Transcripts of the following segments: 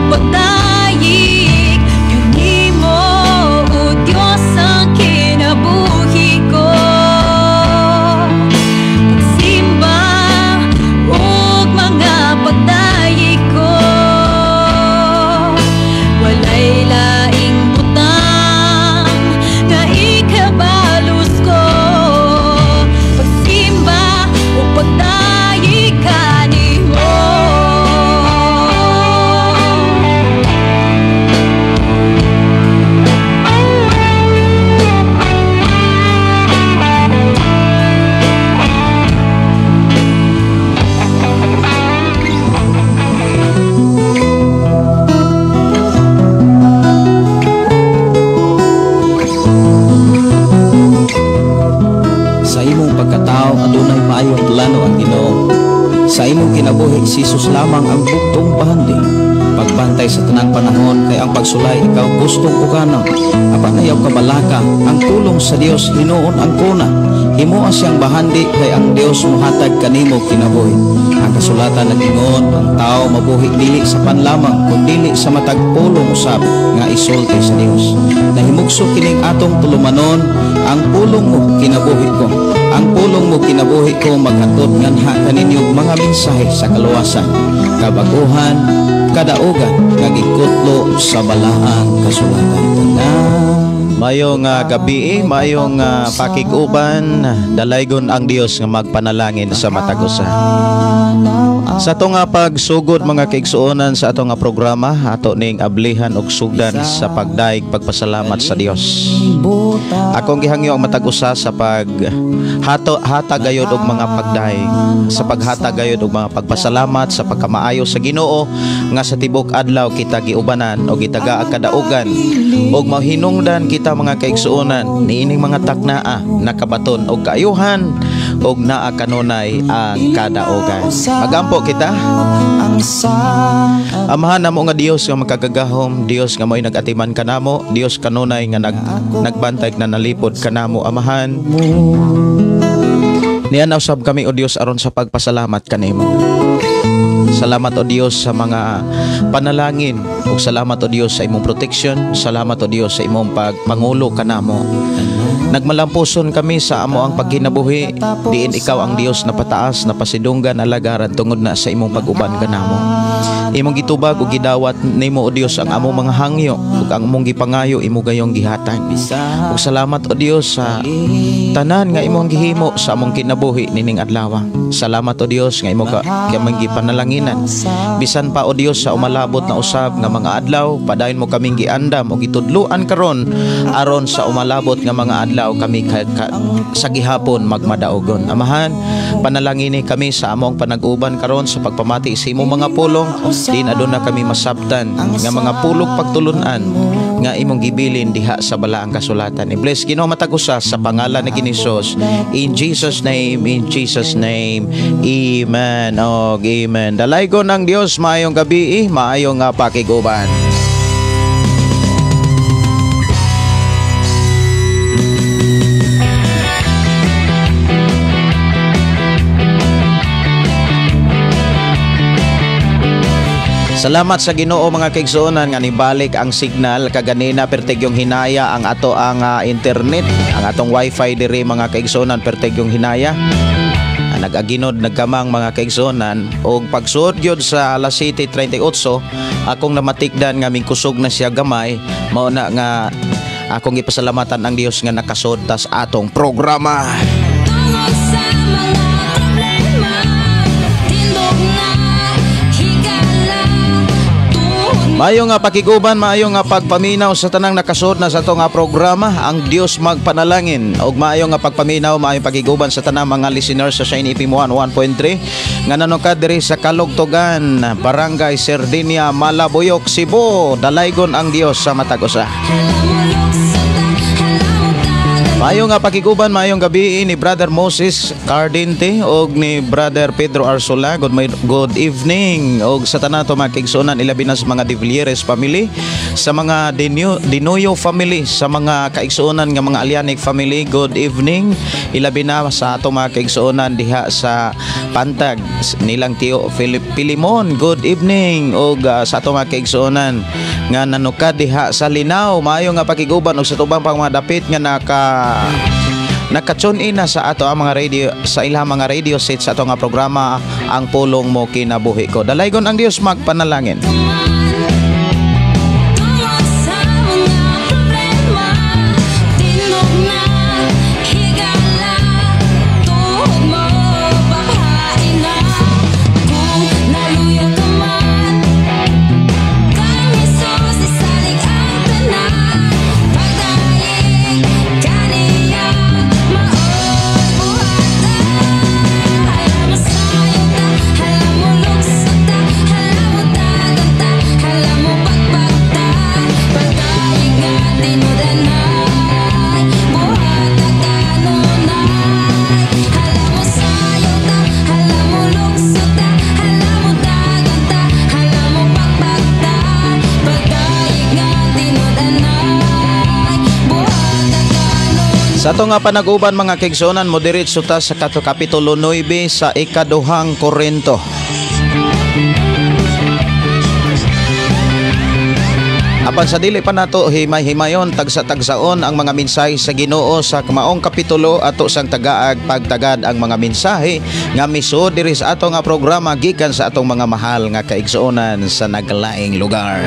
pagdayeg kanimo, o Dios, ang kinabuhi ko. Pagsimba ug mga pagdayeg ko, walay laing butang nga ikabalus ko. Pagsimba ug pagdayeg kanimo. Sa imong pagkatao adunay maayong plano ang Ginoo. Sa imong kinabuhi si Jesus lamang ang bugtong bahandi. Pagbantay sa tanang panahon kay ang pagsulay ikaw gustong ukanon. Apan ayaw kabalaka ang pulong sa Dios hinuon ang kuna. Himoa siyang bahandi kay ang Dios mohatag kanimo kinabuhi. Ang kasulatan nag-ingon ang tao mabuhi dili sa panlamang kun dili sa matag pulong usab nga isulti sa Dios. Nahimugso kining atong tulumanon, ang pulong mo kinabuhi ko. Ang pulong mo kinabuhi ko maghatod nganha kaninyo mga mensahe sa kaluwasan, kabaguhan, kadaugan nga gikutlo sa balaang kasulatan. Tanan. Mayong gabi, mayong pakig-uban, dalaygon ang Dios nga magpanalangin sa matag usa. Sa ato nga pagsugod mga kaigsuonan sa ato nga programa, ato ning ablihan og sugdan sa pagdaig pagpasalamat sa Dios. Akong gihangyo ang matag usa sa pag hato hatag gayod og mga pagdaig, sa paghatag gayod og mga pagpasalamat sa pagkamaayo sa Ginoo nga sa tibok adlaw kita giubanan og gitaga kadaugan og mahinungdan kita mga kaigsuonan niining mga taknaa nakabaton og kaayuhan og naa kanunay ang kadaugan. Magampo kita. Amahan namo nga Dios nga makagagahom, Dios nga mo'y nag-atiman kanamo, Dios kanunay nga nagbantay na nalipod kanamo, Amahan. Niana usab kami o Dios aron sa pagpasalamat kanimo. Salamat o Dios sa mga panalangin ug salamat o Dios sa imong protection, salamat o Dios sa imong pagpangulo kanamo. Nagmalampuson kami sa amo ang pagkinabuhi, diin ikaw ang Dios na pataas, na pasidunggan, alagaran tungod na sa imong pag-uban kanamo. Imong gitubag ug gidawat nimo o Dios ang among mga hangyo ug ang among gipangayo imo gayong gihatag. Ug salamat o Dios sa tanan nga imong gihimo sa among kinabuhi nining adlaw. Salamat o Dios nga imo ka kaming gipanalanginan. Bisan pa o Dios sa umalabot na usab nga mga adlaw, padayon mo kaming giandam ug gitudloan karon aron sa umalabot nga mga adlaw kami sa gihapon magmadaogon. Amahan, panalangini kami sa among panag-uban karon sa pagpamati sa imong mga pulong, din aduna kami masabtan nga mga pulong pagtulun-an nga imong gibilin diha sa balaang kasulatan. I-bless Ginoo matag usa sa pangalan ni Hesus. In Jesus name, in Jesus name. Amen. Og amen. Dalaygon ang Dios, maayong gabi, maayong pakig-uban. Salamat sa Ginoo mga kaigsuonan nga nibalik ang signal kaganina perteg yung hinaya ang ato ang internet, ang atong wifi diri mga kaigsuonan perteg yung hinaya. Nag-aginod nagkamang mga kaigsuonan og pagsuod gyud sa alas 7:38 akong namatikdan nga mingkusog na siya gamay, mao na nga akong gipasalamatan ang Dios nga nakasud tas atong programa. Tungod sa mga problema, tindog na higala. Maayo nga pakiguban, maayo nga pagpaminaw sa tanang nakasud na sa atong programa, ang Dios magpanalangin. Og maayo nga pagpaminaw, maayong pakiguban sa tanang mga listeners sa Shine FM 101.3 nga nanukad diri sa Kalugtugan, Barangay Sardinia, Malabuyok, Cebu. Dalaygon ang Dios sa matag usa. Maayo nga pakiguban, maayong gabi ni Brother Moses Cardente og ni Brother Pedro Arsola. Good evening og sa tanan to mga kaigsuonan, ilabi na sa mga De Villieres family, sa mga Dinoyo family, sa mga kaigsuonan nga mga Alianic family, good evening. Ilabi na sa ato mga kaigsuonan diha sa Pantag nilang Tio Philip Pilimon, good evening. Og sa ato mga kaigsuonan nga nanukad diha sa Linaw, maayo nga pakiguban og sa tubang pang mga dapit nga naka-tune in na sa ato ang mga radio, sa ilang mga radio set sa ato nga programa Ang Pulong Mo Kinabuhi Ko. Dalaygon ang Dios magpanalangin. Tungod sa mga problema, tindog na, higala, tuhod mo pahain na. Kung naluya ka man, kang Jesus isalig ang tanan. Pagdayeg kaniya, maoy buhata. Hala mosayo ta, hala molukso ta, hala modagan ta, hala mopakpak ta. Pagdayeg nga tinud-anay, buhata kanunay. Hala mosayo ta, hala molukso ta, hala modagan ta, hala mopakpak ta. Pagdayeg nga tinud-anay, buhata kanunay. Sa ato nga panag-uban mga kaigsuonan, mo diretso ta sa Kapitulo 9 sa ikaduhang Korinto. Apan sa dili pa nato himay-himayon tagsa-tagsaon ang mga mensahe sa Ginoo sa maong kapitulo, ato sang tagaag pagtagad ang mga mensahe nga misud diri sa ato nga programa gikan sa atong mga mahal nga kaigsuonan sa naglaing lugar.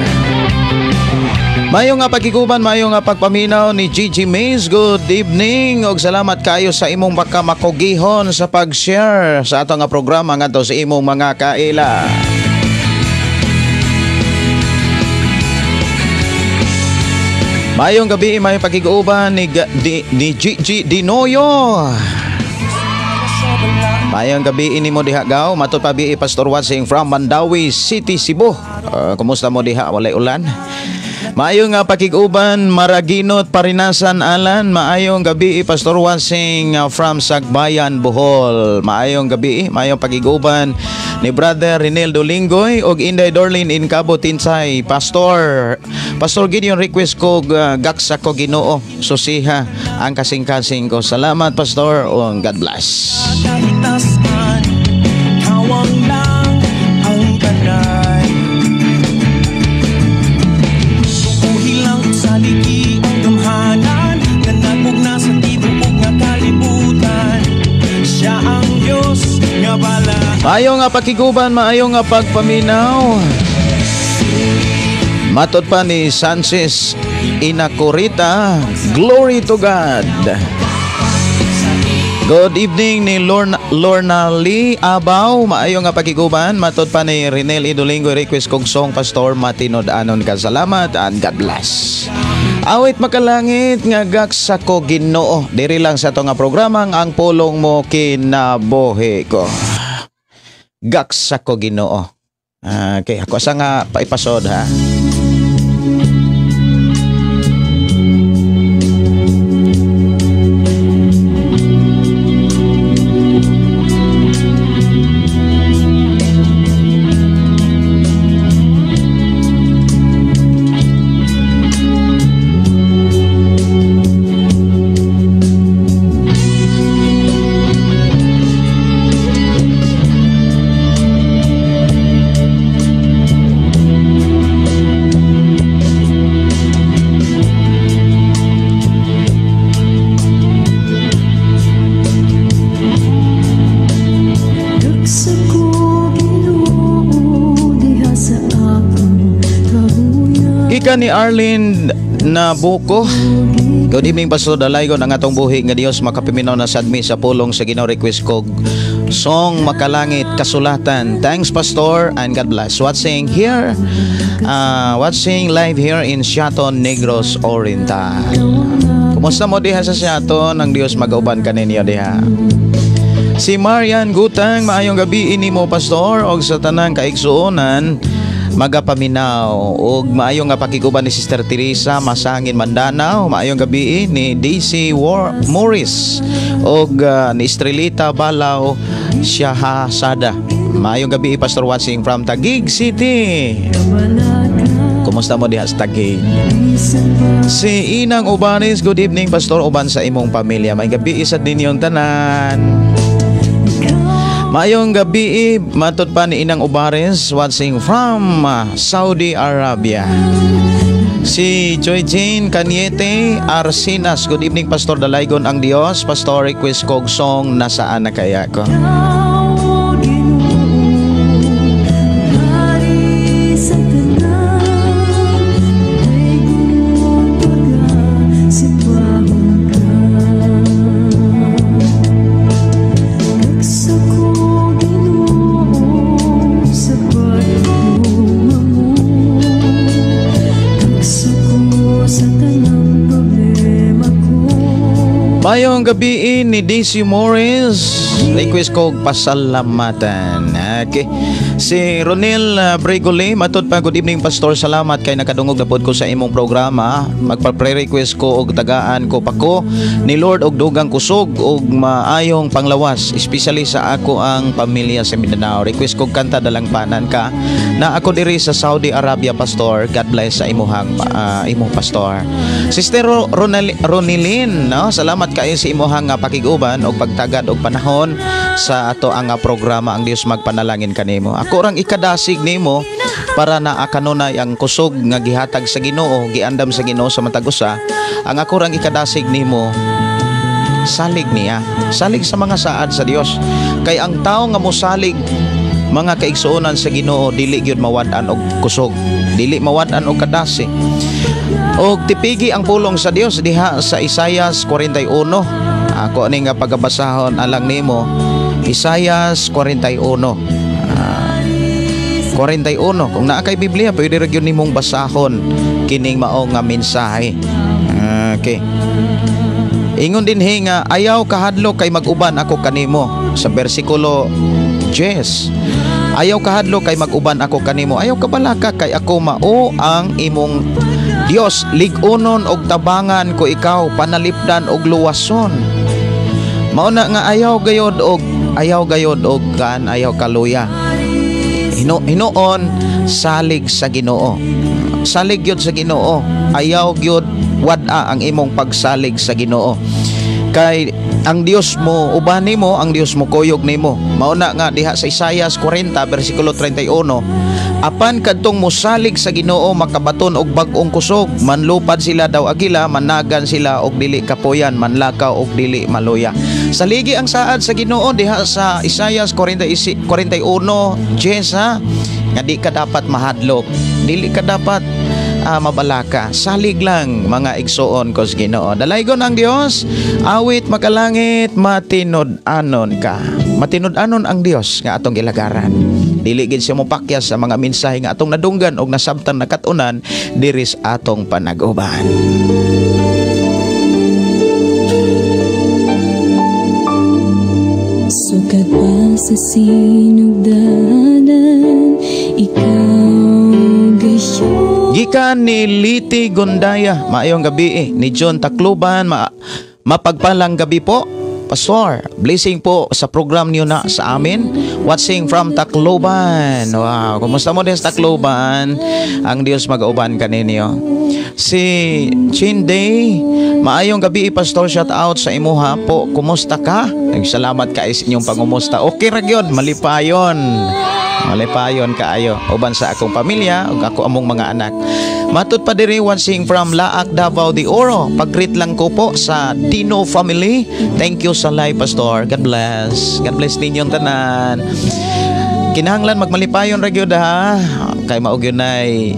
Mayo nga pagkiguban, mayo nga pagpaminaw ni Gigi Mays. Good evening og salamat kayo sa imong makamakugihon sa pag-share sa ato nga programa ngadto sa imong mga kaila. Mayong gabi, may pagkiguban ni Gigi Dinoyo. Mayong gabi ini mo diha gaw, matud pa bi Pastor Watsing from Mandawi City, Cebu. Kumusta mo diha, walay ulan? Maayong nga pakig-uban, Maraginot, Parinasan, Alan. Maayong gabi, Pastor Wansing from Sagbayan, Bohol. Maayong gabi, maayong pakig-uban ni Brother Renel Dolingoy og Inday Dorlin in Cabo Tinsay. Pastor Gideon, request ko gaksa ko Ginoo, susiha ang kasing-kasing ko. Salamat, Pastor, og God bless. Kahitasan, kawang lang ang kanay. Tukuhilang sa liki ang gamhanan, nga nagmugna sa tibuok nga kalibutan. Siya ang Diyos nga bala. Maayo nga pakiguban, maayo nga pagpaminaw. Matod pa ni Sanchez Inacorita, glory to God. Good evening ni Lorna Lee Abaw, maayo nga pakiguban. Matod pa ni Renel Idolingo, request kog song Pastor Matinod-anon ka. Salamat and God bless. Awit makalangit nga gaksa ko Ginoo. Diri lang sa ato nga programang Ang Pulong Mo Kinabuhi Ko. Gaksa ko Ginoo. Okay, ako sa nga paipasod ha. Gikan ni Arlene Nabuko. Good evening, Pastor Dalaygon, ang atong buhi nga Dios makapiminaw na sad mi sa pulong sa Ginoo, request kog song Makalangit Kasulatan. Thanks, Pastor, and God bless. Watching here, watching live here in Siaton, Negros Oriental. Kumusta mo diha sa Siaton? Ang Dios mag-uban kaninyo diha. Si Marian Gutang, maayong gabi ini mo, Pastor, og sa tanang kaigsuonan. Magapaminaw og maayo nga pakiguban ni Sister Teresa Masangin Mandanao, maayong gabi ni DC War Morris og ni Estrelita Balaw Shahasada. Maayong gabi, Pastor, watching from Taguig City. Kumusta mo diha sa Taguig? Si Inang Ubanis, good evening, Pastor, uban sa imong pamilya. May gabi isad ninyong tanan. Maayong gabi, matod pa ni Inang Ubares, watching from Saudi Arabia. Si Joy Jane Caniete Arsinas, good evening, Pastor, dalaygon ang Dios. Pastor, request kog song "Nasaan na Kaya Ko". Ikaw, Ginoo, hari sa tanan, Dayon pagasimbahon ka. Tagsa ko, Ginoo, sa pagtugma mo. Tagsa ko sa tanang problema ko. Mayong gabi ni DC Morris. Request ko "Pasalamatan". Okay. Si Ronel Bregole, matod pa, good evening, Pastor. Salamat kay nakadungog na pod ko sa imong programa. Magpa-pre-request ko og tagaan ko pa ko ni Lord og dugang kusog og maayong panglawas, especially sa ako ang pamilya sa Mindanao. Request ko kanta "Dalangpanan Ka". Na ako diri sa Saudi Arabia, Pastor. God bless sa imuhang imong pastor. Sister Ronilin, no? Salamat kayo sa imuhang pakig-uban og pagtagad og panahon sa ato ang programa. Ang Dios magpanalangin kanimo. Ako rang ikadasig nimo para na kanunay ang kusog nga gihatag sa Ginoo, giandam sa Ginoo sa matag usa. Ang ako rang ikadasig nimo, salig niya. Salig sa mga saad sa Dios. Kay ang tao nga mosalig, mga kaigsuonan sa Ginoo, dili gyud mawad-an og kusog, dili mawad-an og kadasig. Og tipigi ang pulong sa Dios diha sa Isaias 41. Ako ani nga pagabasahon alang nimo, Isaias 41. 41. Kung naa kay Biblia, pwede ra gyud nimong basahon kining mao nga mensahe. Okay. Ingon dinhi nga ayaw kahadlok kay mag-uban ako kanimo, sa bersikulo 10. Ayaw kahadlok kay mag-uban ako kanimo. Ayaw kabalaka kay ako mao ang imong Dios. Lig-unon og tabangan ko ikaw, panalipdan og luwason. Mao na nga ayaw gayod og kan ayaw kaluya. Hinuon salig sa Ginoo. Salig gyud sa Ginoo. Ayaw gyud wad-a ang imong pagsalig sa Ginoo. Kay ang Dios mo uban nimo, ang Dios mo kuyog nimo. Mao na nga diha sa Isaias 40 bersikulo 31, apan kadtong mosalig sa Ginoo makabaton og bag-ong kusog, manlupad sila daw agila, managan sila og dili kapoyan, manlakaw og dili maluya. Saligi ang saad sa Ginoo diha sa Isaias 40 41 10 ha, nga di ka dapat mahadlok, dili ka dapat mabalaka. Salig lang, mga igsuon ko sa Ginoo. Dalaygon ang Dios, awit makalangit, matinud-anon ka. Matinud-anon ang Dios nga atong gilagaran. Dili gid siya mopakyas sa mga mensahe nga atong nadunggan og nasabtan nakatunan diri sa atong panag-uban. Sukad pa sa sinugdanan, ikaw gayon. Gikan ni Liti Gondaya, maayong gabi eh. Ni John Tacloban, mapagpalang gabi po. Pastor, blessing po sa program niyo na sa amin. Watching from Tacloban. Wow, kumusta mo din sa Tacloban? Ang Dios mag-uban kaninyo. Si Chinday, maayong gabi, Pastor, shout out sa imuha po. Kumusta ka? Salamat kay sa inyong pangumusta. Okay ra gyud, malipayon. Malipayon kaayo uban sa akong pamilya ug ako among mga anak. Matod pa diri, watching from Laak, Davao de Oro. Pag-greet lang ko po sa Dino family. Thank you sa live, Pastor. God bless. God bless ninyong tanan. Kinahanglan magmalipayon ra gyud ha. Kay mao gyud nay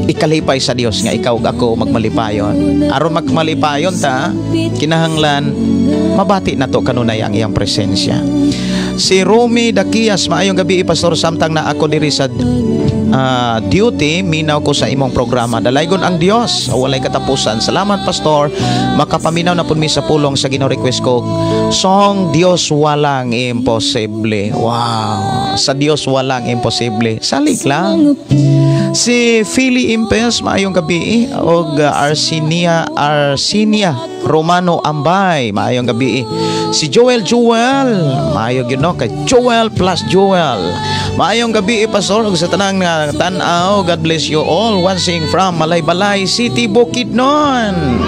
ikalipay sa Dios nga ikaw ug ako magmalipayon. Aron magmalipayon ta, kinahanglan mabati nato kanunay ang iyang presensya. Si Romy Dakias, maayong gabi, Pastor, samtang na ako diri sa duty, minaw ko sa imong programa. Dalaygon ang Dios, walay katapusan. Salamat, Pastor. Makapaminaw na pud mi sa pulong sa Ginoo. Request ko song Dios walang imposible. Wow, sa Dios walang imposible. Salig lang. Si Philly Impes, maayong gabi, og Arsinia Arsinia Romano Ambay, maayong gabi. Si Joel Joel, maayo gyud, no, kay Joel plus Joel. Maayong gabi, Pastor, ug sa tanang nga tan-aw. God bless you all. Watching from Malaybalay City, Bukidnon.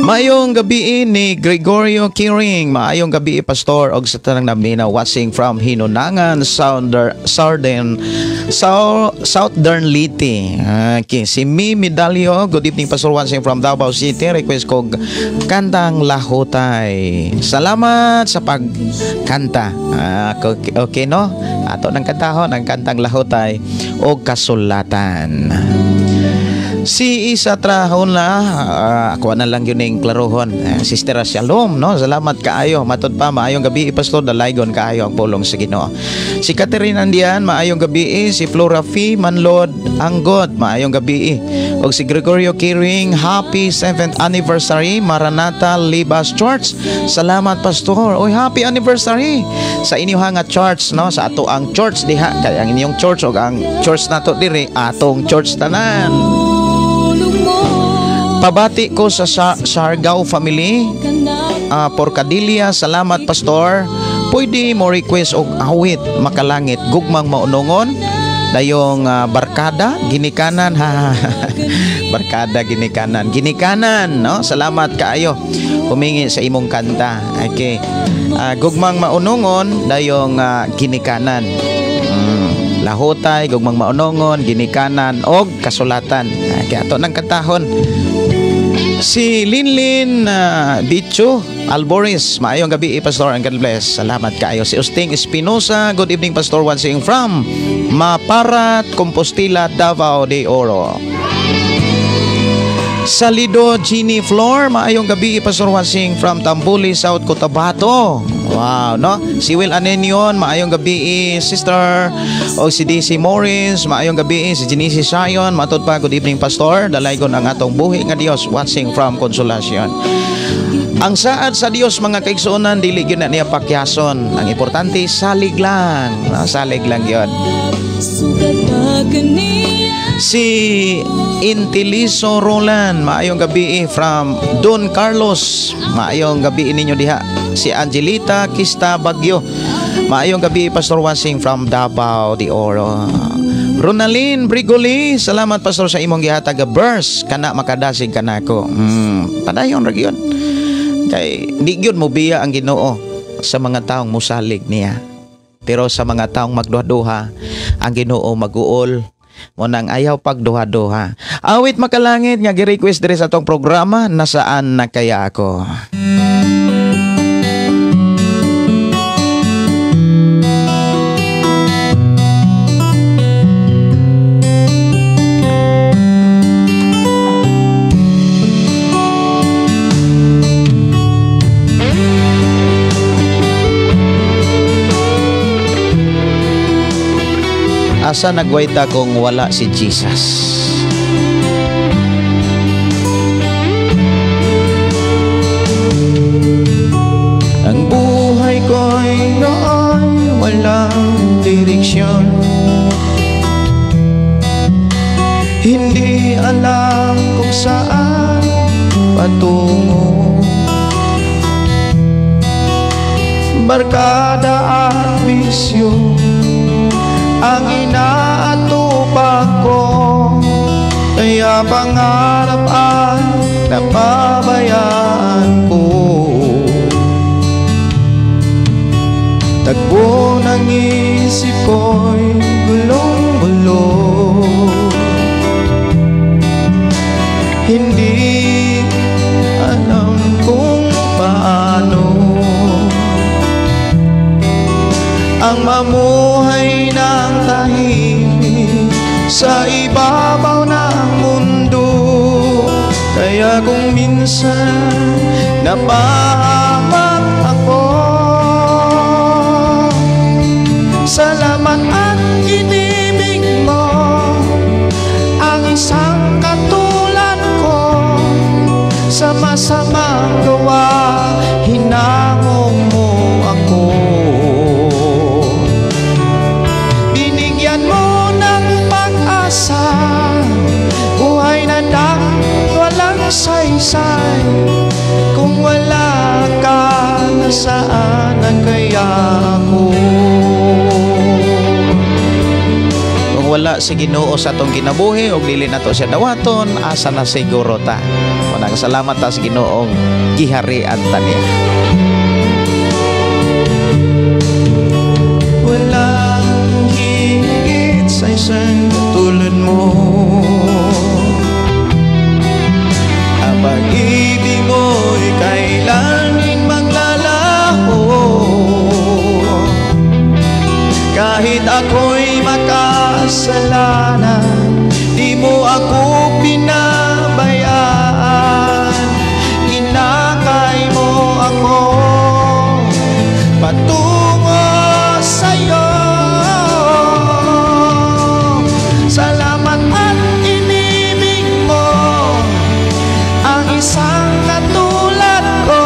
Maayong gabi ni Gregorio Kiring. Maayong gabi, Pastor, og sa tanang namina watching from Hinunangan, Southern Southern Southern Leyte. Okay, si Mi Medalio, good evening, Pastor, watching from Davao City. Request ko kantang Lahutay. Salamat sa pagkanta. Okay, okay, no? Ato nang kantahon ang kantang Lahutay og Kasulatan. Si Isa Trahon na, ako na lang yun yung klarohon. Sister Shalom, no? Salamat kaayo. Matod pa, maayong gabi, Pastor, dalaygon kaayo ang pulong sa Ginoo. Si Catherine Andian, maayong gabi. Si Flora Fee Manlod Anggod, maayong gabi. Og si Gregorio Kiring, happy 7th anniversary, Maranatha Libas Church. Salamat, Pastor. Oy, happy anniversary sa inyo nga church, no? Sa ato ang church diha. Kay ang inyong church og ang church nato diri, atong church tanan. Pabati ko sa Sargao family, Porcadilla. Salamat, Pastor. Pwede mo request og awit makalangit, Gugmang Maunongon, dayong Barkada Ginikanan. Ha, Barkada Ginikanan, Ginikanan, no? Salamat kaayo humingi sa imong kanta. Okay, Gugmang Maunongon, dayong Ginikanan. Lahutay, Gugmang Maunongon, Ginikanan og Kasulatan. Okay, ato nang kantahon. Si Linlin Bicho Alboris, maayong gabi, Pastor, and God bless. Salamat kaayo. Si Usting Espinosa, good evening, Pastor, watching from Maparat, Compostela, Davao de Oro. Salido Genie Floor, maayong gabi, Pastor, watching from Tambuli, South Cotabato. Wow, no? Si Will Anenion, maayong gabi, sister. O si DC Morris, maayong gabi. Si Genesi Sayon, matod pa, good evening, Pastor. Dalaygon ang atong buhi nga Dios, watching from Consolacion. Ang saad sa Dios, mga kaigsuonan, dili gyud na niya pakyason. Ang importante, salig lang. No? Salig lang yun. Si Intiliso Roland, maayong gabi from Don Carlos. Maayong gabi ninyo diha. Si Angelita Kista Bagyo, maayong gabi, Pastor, watching from Davao de Oro. Ronalyn Brigoli, salamat, Pastor, sa imong gihatag verse kana makadasig kanako. Padayon ra gyud. Kay di gyud mo biya ang Ginoo sa mga taong musalig niya. Pero sa mga taong magduha-duha, ang Ginoo maguol. Mo nang ayaw pagduha-duha. Awit makalangit nga gi-request diri sa atong programa, Nasaan Na Kaya Ako? Asa nagwayta kung wala si Jesus? Ang buhay ko'y nooy walang direksyon, hindi alam kung saan patungo. Barkada at bisyo ang inaatupag ko, kaya pangarap ay napabayaan ko. Tagpo ng isip ko'y gulong-gulo, hindi alam kung paano ang mamuhay ng tahimik sa ibabaw ng mundo. Kaya kung minsan napahamak ako, nasaan na kaya ako? Kung wala si Ginoo sa atong kinabuhi ug dili nato siya dawaton, asa na siguro ta? Manang salamat ta sa Ginoong giharian ta niya. Walang higit sa isang katulad mo. Ang pag-ibig mo'y kailan din maglalaho. Kahit ako'y makasalanan, di mo ako pinabayaan. Inakay mo ako patungo sa'yo. Salamat at inibig mo ang isang katulad ko.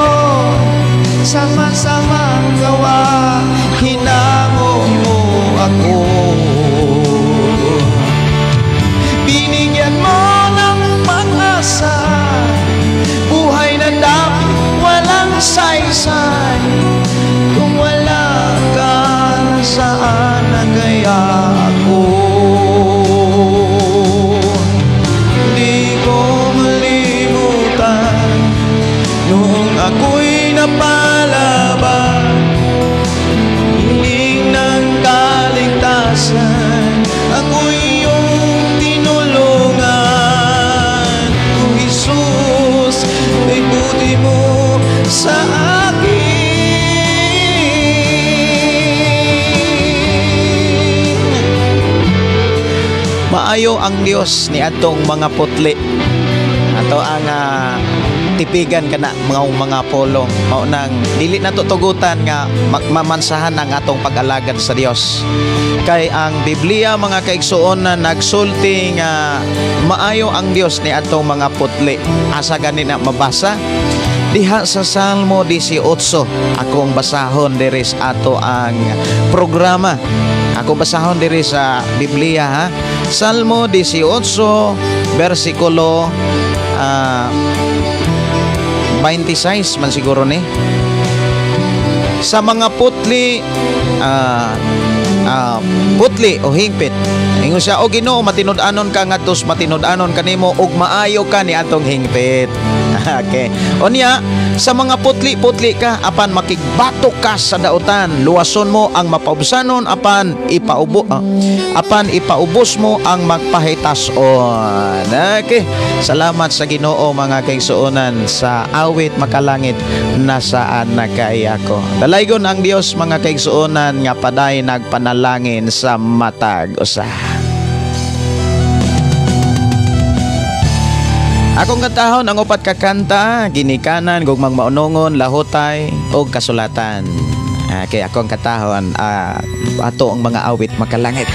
Sama-samang gawa, hinango mo ako. Binigyan mo ng pag-asa, buhay na dapat walang saysay. Kung wala ka, saan na kaya ako? Hindi ko malimutan noong ako'y napalabag. Hiling ng kaligtasan, ako'y iyong tinulungan. O Jesus, ay buti mo sa akin. Maayo ang Dios ni atong mga putli. Ato ang tipigan kana mga pulong. Mao nang dili nato tugutan nga mamansahan ang atong pag-alagad sa Dios. Kay ang Biblia mga kaigsuon na nagsulti nga maayo ang Dios ni atong mga putli. Asa gani na mabasa? Diha sa Salmo 18, akong basahon diri sa ato ang programa. Ako basahon diri sa Biblia ha. Salmo 18 versikulo 26 man siguro ni. Sa mga putli putli o hingpit. Ingon siya, o Ginoo, matinud-anon ka ngadto sa matinud-anon kanimo ug maayo ka ni atong hingpit. Okay. Unya, sa mga putli-putli ka apan makigbato ka sa dautan, luwason mo ang mapaubsanon apan apan ipaubos mo ang magpahitason. Okay. Salamat sa Ginoo mga kaigsuonan sa awit makalangit nasaan na kaya ko. Dalaygon ang Dios mga kaigsuonan nga paday nagpanalangin sa matag usa. Akong kantahon ang upat ka kanta, ginikanan, gugmang maunongon, lahotay, og kasulatan. Okay, akong kantahon, ato ang mga awit makalangit.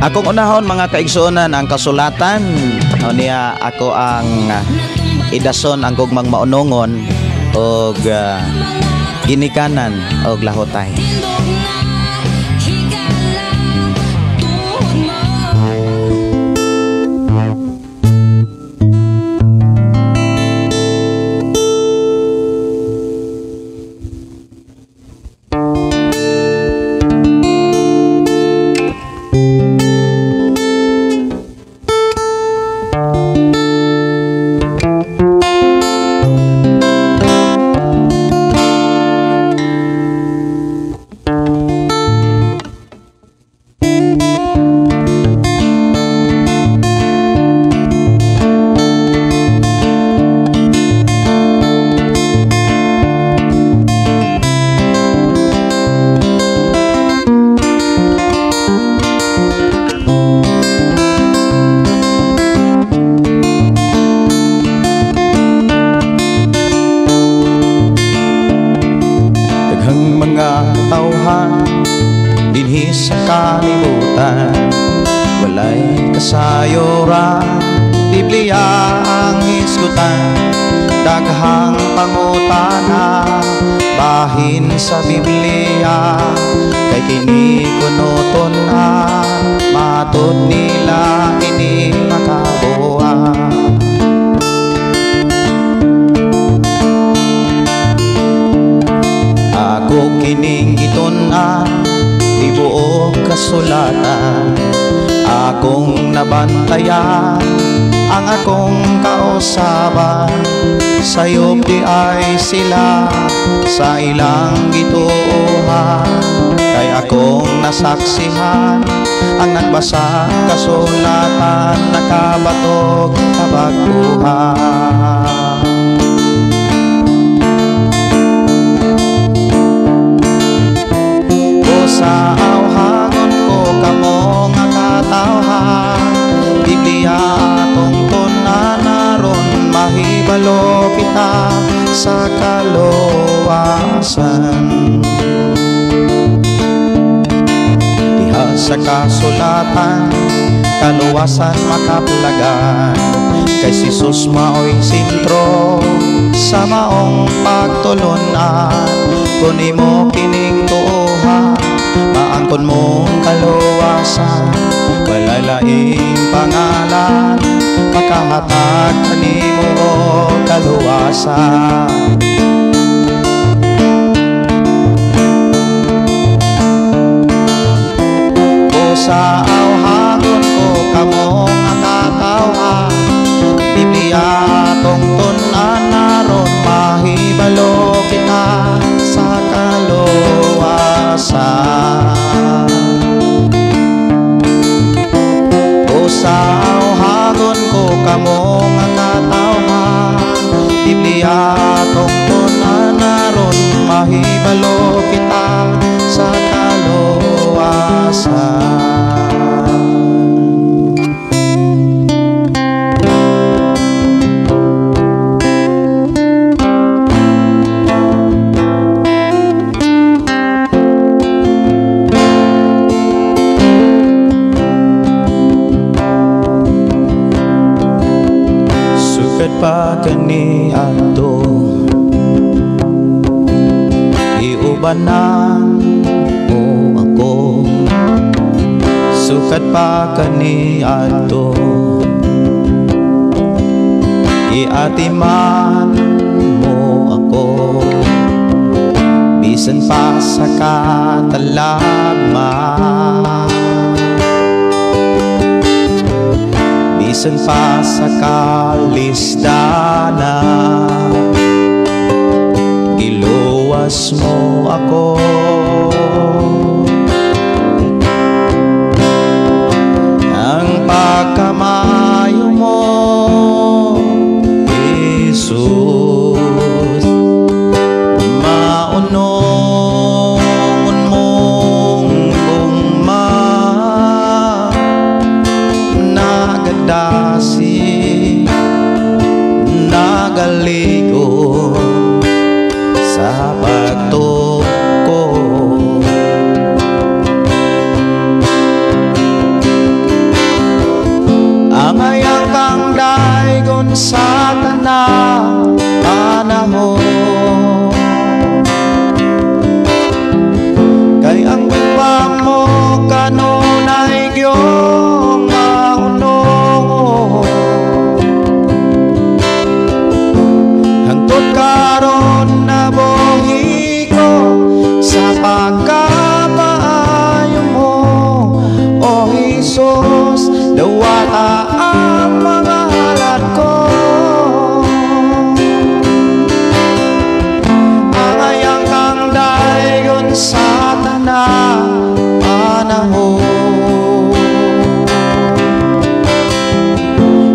Akong unahon mga kaigsuonan ang kasulatan. O niya ako ang idason ang gugmang maunongon og ginikanan og lahotay. Kasayuran, Biblia ang hisgutan, daghang pangutana bahin sa Biblia, kay kini kuno tun-an, matud nila ini makabuhat. Ako kining gitun-an, tibuok kasulatan, akong nabantayan ang akong kausaban. Sayop di ay sila sa ilang gituohan, kay akong nasaksihan ang nagbasa kasulatan, nakabatog kabaguhan. Sa awhangon ko kamo nga katawhan, Biblia atong tun-an aron mahibalo kita sa kaluwasan. Diha sa kasulatan, kaluwasan makaplagan, kay si Jesus mao'y sentro sa maong pagtulunan. Kun imo kining tuohan, maangkon mong kaluwasan, walay laing pangalan makahatag kanimo og kaluwasan. O sa awhangon ko kamo nga katawhan, Biblia atong tun-an aron mahibalo kita sa kaluwasan. O sa awhangon ko kamo nga katawhan, Biblia atong tun-an aron mahibalo kita sa kaluwasan. Sukad pa kaniadto, iubanan mo ako. Sukad pa kaniadto, iatiman mo ako. Bisan pa sa katalagman, bisan pa sa kalisdana, giluwas mo ako. Ang pagkamayo mo, Jesus, maunong mong gugma, nagadasi, nagaligo sa pagtuko. Ang hayang kang daygon sa tanang panahon, kay ang gugma mo kanunay giyong maunong. Hangtod karon nabuhi ko sa pagkamaayo mo, O Jesus, dawata ang mga halat ko. Ang ayang kang dayon sa tanang panahon,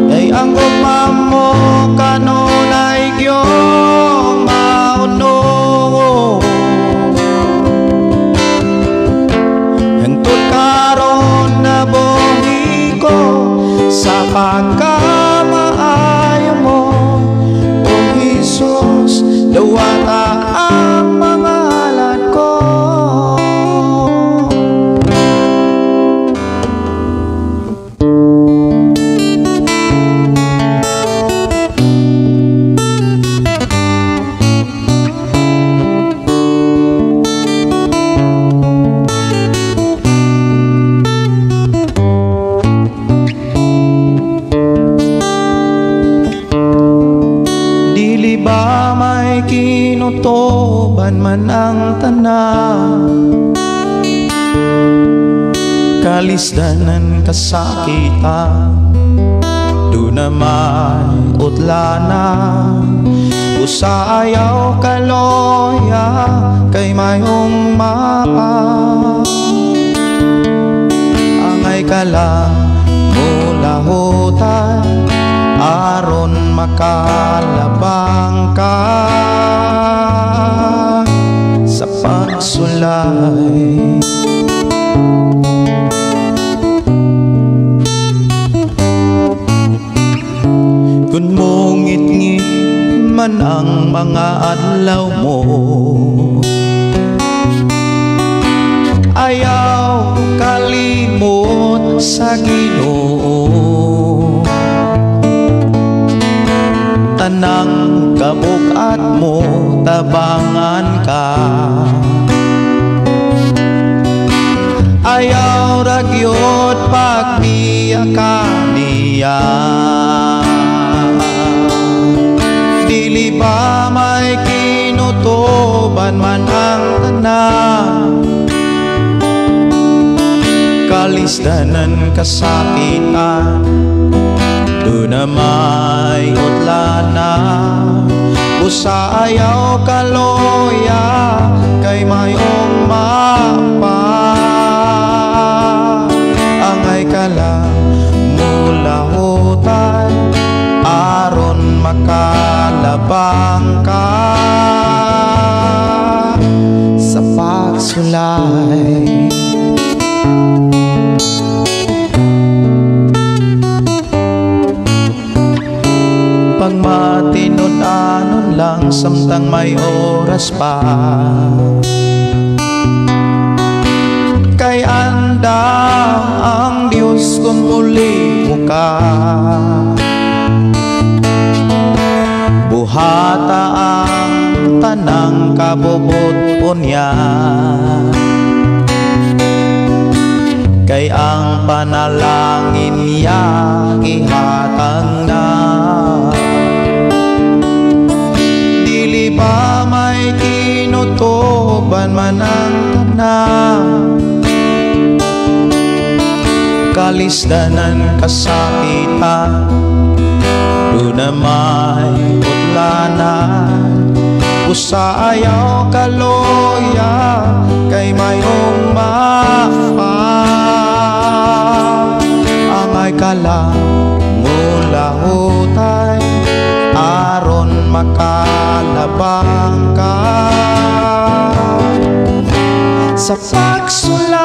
kay ang gugma mo kanunay giyong maunong. Hangtod karon nabuhi ko sa pagkamaayo mo, O Jesus, dawata ang mga halat ko. man ang tanan, kalisdanan kasakitan, do na may utlana. Usa ayaw kaloya kay mayong mapa. Angay ka lang mulahutay aron makalabang ka sa pagsulay. Kung mungit-ngit man ang mga adlaw mo, ayaw kalimot sa Ginoo. Tanang kabugat mo tabangan ka, ayaw ragyod pagbiya ka niya. Dili ba may kinutuban man ang tanan, kalisdanan kasakitan, do na may utlana. Usa ayaw kaloya kay mayong mapa. Angay ka lang mulahutay aron makalabang ka sa pagsulay. Pagmatinud-anon lang samtang may oras pa, kay andam ang Diyos kung muli mo ka. Buhata ang tanang kabubut-on niya, kay ang panalangin niya gihatag na. Dili ba may kinutuban man ang tanan, kalisdanan kasakitan, do na may utlanan. Usa ayaw kaloya kay mayong mapa. Angay ka lang mulahutay aron makalabang ka sa pagsulay.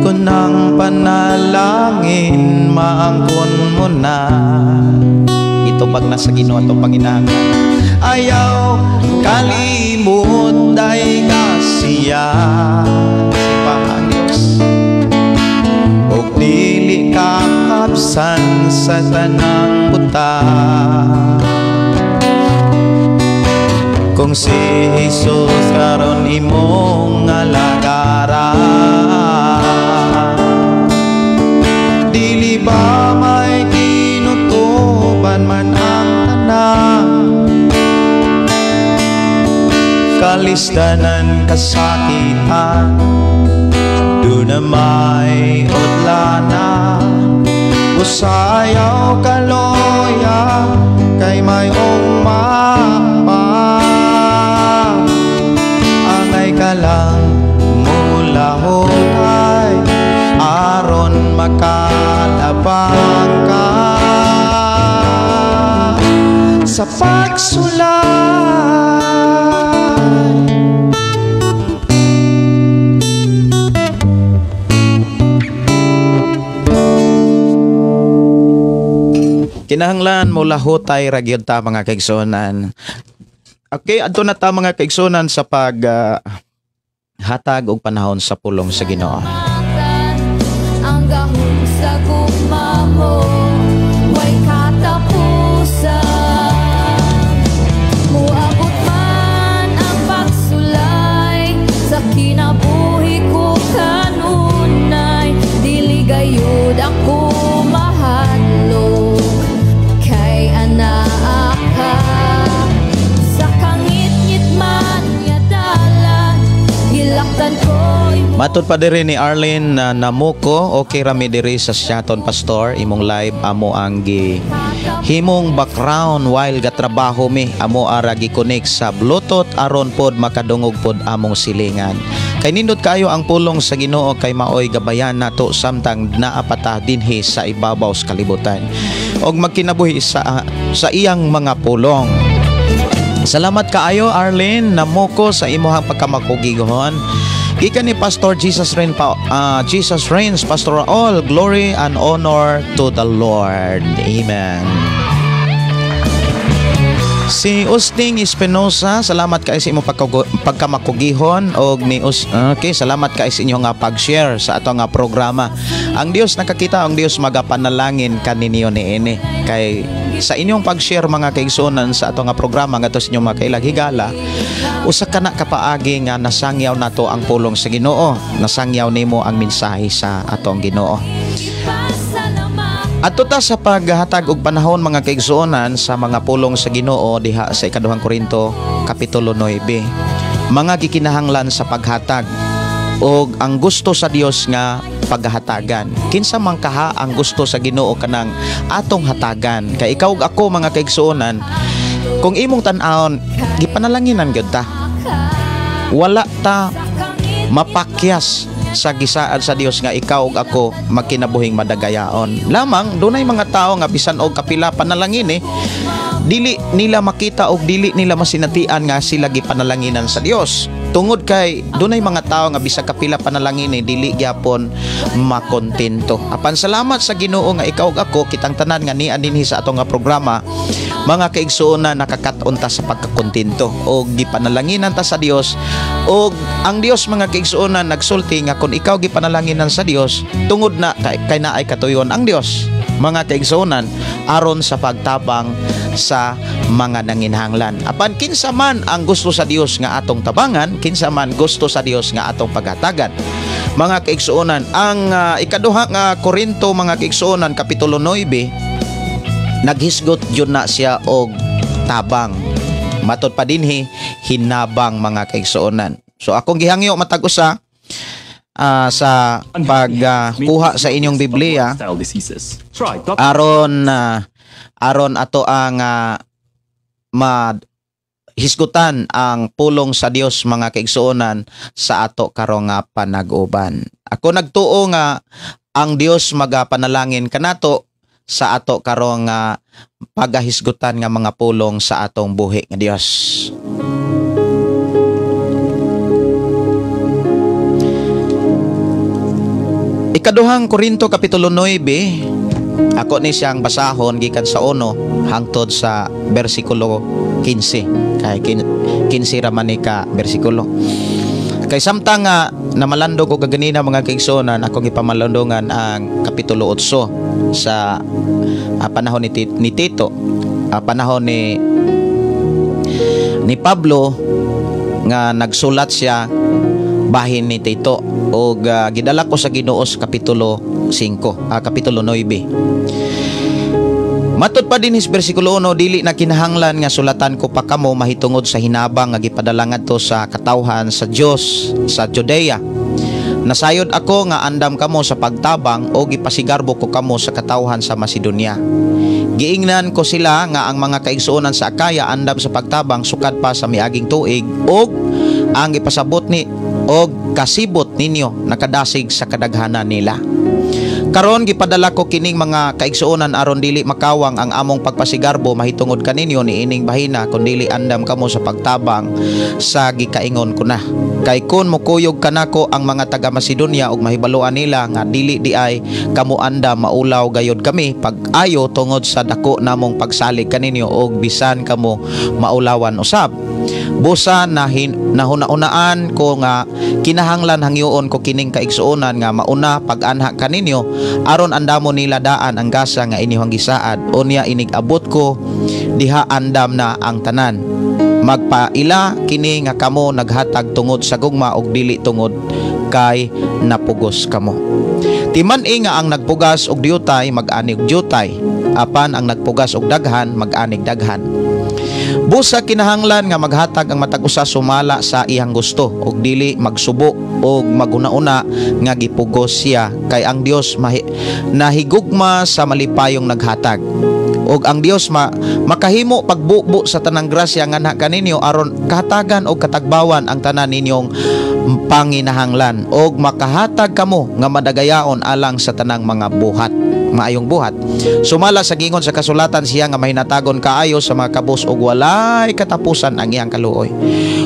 Kung ang panalangin maangkon mo na, itubag na sa Ginoo atong panginahanglan. Ayaw kalimot day kasiya si Diyos, og dili kakapsan sa tanang buta. Kung si Jesus karon imong alagaran, dili ba may kinutuban man ang tanan, kalisdanan kasakitan, do na may utlanan. Usa ayaw kaloya kay mayong mapa. Angay ka lang mulahutay aron makalabang ka sa pagsulay. Kinahanglan mulahutay ra gyud ta mga kaigsuonan. Okay, adto na ta mga kaigsuonan sa pag hatag og panahon sa pulong sa Ginoo. Ang gahom sa gugma mo way katapusan. Muabot man ang pagsulay sa kinabuhi ko kanunay, dili gayud ako mahadlok. Matod pa diri ni Arlene na Namuko, okay rami diri sa Siaton, Pastor, imong live amo ang gi himong background while gatrabaho mi, amo ara gi-connect sa Bluetooth aron pod makadungog pod among silingan. Kay nindot kayo ang pulong sa Ginoo kay maoy gabayan nato samtang naa pa ta dinhi sa ibabaw sa kalibutan og magkinabuhi sa iyang mga pulong. Salamat kaayo, Arlene Namuko, sa imuhang pagkamakugigihon. Gikan ni Pastor Jesus Reign pa, Jesus Reigns, Pastor, all glory and honor to the Lord. Amen. Si Usting Espinosa, salamat kay sa imong pagkamakugihon og ni Us. Okay, salamat kay sa inyong nga pag-share sa ato nga programa. Ang Dios nakakita, ang Dios magapanalangin kaninyo niini. Kay sa inyong pag-share, mga kaigsuonan, sa ato nga programa ngadto sa inyong mga kailag higala, usa ka na kapaagi nga nasangyaw nato ang pulong sa Ginoo, nasangyaw nimo ang mensahe sa atong Ginoo. Adto ta sa paghatag og panahon, mga kaigsuonan, sa mga pulong sa Ginoo diha sa Ikaduhang Korinto kapitulo 9. Mga gikinahanglan sa paghatag og ang gusto sa Dios nga paghatagan. Kinsa man kaha ang gusto sa Ginoo kanang atong hatagan? Kay ikaw ug ako, mga kaigsuonan, kung imong tan-awon, gipanalanginan gyud ta. Wala ta mapakyas sa gisaad sa Dios nga ikaw ug ako magkinabuhing madagayaon. Lamang dunay mga tao nga bisan og kapila panalangin eh, dili nila makita og dili nila masinatian nga sila gipanalanginan sa Dios. Tungod kay dunay mga tao nga bisag kapila panalangin eh, dili gyapon makontento. Apan salamat sa Ginoo nga ikaw ug ako, kitang tanan nga nia dinhi sa atong nga programa, mga kaigsuonan, nakakat-on ta sa pagkakontento og gipanalanginan ta sa Dios. Og ang Dios, mga kaigsuonan, nagsulti nga kung ikaw gipanalanginan sa Dios, tungod na kay naay katuyon ang Dios, mga kaigsuonan, aron sa pagtabang sa mga nanginhanglan. Apan kinsa man ang gusto sa Dios nga atong tabangan, kinsa man gusto sa Dios nga atong paghatagan? Mga kaigsuonan, ang Ikaduha nga Korinto, mga kaigsuonan, kapitulo 9, naghisgot jud na siya og tabang. Matod pa dinhi, hinabang, mga kaigsuonan. So akong gihangyo matag usa sa pagkuha sa inyong Biblia Lifestyle diseases. Try Dr. aron ato ang ma hisgutan ang pulong sa Dios, mga kaigsuonan, sa ato karong nga panag-uban. Ako nagtuo nga ang Dios magapanalangin kanato sa ato karong nga pagahisgutan nga mga pulong sa atong buhi nga Dios. Ikaduhang Korinto kapitulo 9, ako ni siyang basahon gikan sa 1 hangtod sa bersikulo 15. Kay 15 ra man ni ka bersikulo. Kay samtang nga namalandong ko kaganina, mga kaigsuonan, akong ipamalandongan ang kapitulo 8 sa panahon ni Tito, panahon ni Pablo nga nagsulat siya bahin ni Tito og gidala ko sa Ginoo sa kapitulo 5, kapitulo 9. Matod pa dinhi sa bersikulo 1, dili na kinahanglan nga sulatan ko pa kamo mahitungod sa hinabang nga gipadala ngadto sa katawhan sa Dios sa Judea. Nasayod ako nga andam kamo sa pagtabang o gipasigarbo ko kamo sa katawhan sa Macedonia. Giingnan ko sila nga ang mga kaigsuonan sa Akaya andam sa pagtabang sukad pa sa miaging tuig og ang ipasabot ni og kasibot ninyo nakadasig sa kadaghanan nila. Karon gipadala ko kining mga kaigsuonan aron dili makawang ang among pagpasigarbo mahitungod kaninyo niining bahina kun dili andam kamo sa pagtabang sa gikaingon ko na. Kay kun mokuyog kanako ang mga taga Macedonia ug mahibaluan nila nga dili di ay kamo andam, maulaw gayod kami pag-ayo tungod sa dako namong pagsalig kaninyo og bisan kamo maulawan usab. Busa nahuna-unaan ko nga kinahanglan hangyoon ko kining kaigsuonan nga mauna pag-anha kaninyo aron andamo nila daan ang gasa nga inyong gisaad. Unya inig-abot ko diha, andam na ang tanan. Magpaila kini nga kamo naghatag tungod sa gugma og dili tungod kay napugos kamo. Timan-i nga ang nagpugas og diutay mag-ani og diutay, apan ang nagpugas og daghan mag-anig daghan. Busa kinahanglan nga maghatag ang matag usa sumala sa iyang gusto ug dili magsubo og maguna-una nga gipugos siya, kay ang Dios nahigugma sa malipayong naghatag. Og ang Dios makahimo pagbubo sa tanang grasya nganha kaninyo aron kahatagan og katagbawan ang tanan ninyong panginahanglan og makahatag kamo nga madagayaon alang sa tanang mga buhat, maayong buhat. Sumala sa gingon sa kasulatan, siya nga mahinatagon kaayo sa mga kabus og walay katapusan ang iyang kaluoy.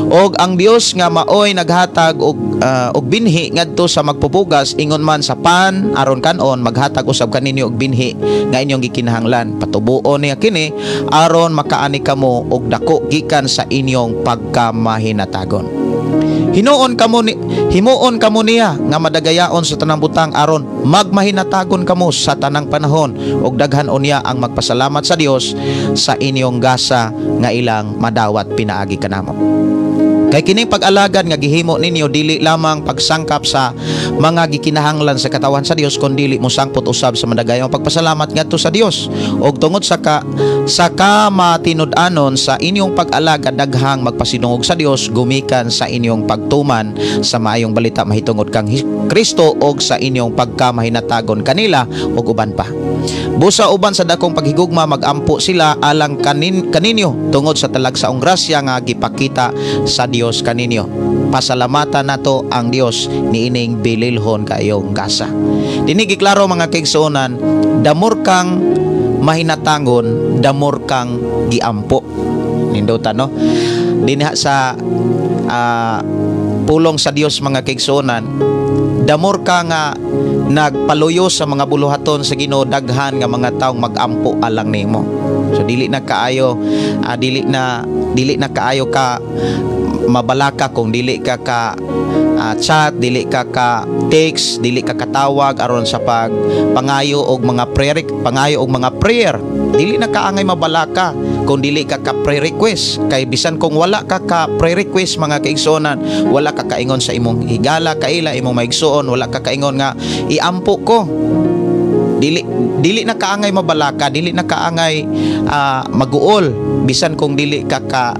Og ang Dios nga maoy naghatag og binhi ngadto sa magpupugas ingon man sa pan aron kanon, maghatag usab kaninyo og binhi nga inyong gikinahanglan. Patubuon niya kini aron makaani kamo og dako gikan sa inyong pagkamahinatagon. Himuon kamo niya nga madagayaon sa tanang butang aron magmahinatagon kamo sa tanang panahon ug daghan unya ang magpasalamat sa Dios sa inyong gasa nga ilang madawat pinaagi kanamo. Kay kining pag-alagad nga gihimo ninyo dili lamang pagsangkap sa mga gikinahanglan sa katawan sa Dios, kun dili mosangpot usab sa madagayong pagpasalamat ngadto sa Dios. Og tungod sa kamatinud-anon sa inyong pag-alagad, daghang magpasinungog sa Dios gumikan sa inyong pagtuman sa maayong balita mahitungod kang Kristo og sa inyong pagkamahinatagon kanila ug uban pa. Busa uban sa dakong paghigugma magampo sila alang kaninyo tungod sa talagsaong grasya nga gipakita sa Dios kaninyo. Pasalamatan nato ang Dios niining bililhon kaayong gasa. Dinhi giklaro, mga kaigsuonan, the more kang mahinatangon, the more kang giampo. Nindota, no? Dinha sa pulong sa Dios, mga kaigsuonan, the more ka nga nagpaluyo sa mga buluhaton sa Ginoo, daghan nga mga taong magampo alang nimo. So dili na kaayo ka mabalaka kung dili ka ka chat, dili ka ka text, dili ka katawag aron sa pag pangayo og mga prayer. Dili na kaangay mabalaka kung dili ka ka prayer request, kay bisan kung wala ka ka prayer request, mga kaigsuonan, wala ka kaingon sa imong higala, kaila, imong maigsuon, wala ka kaingon nga iampo ko. Dili dili na kaangay mabalaka, dili na kaangay maguol bisan kung dili ka ka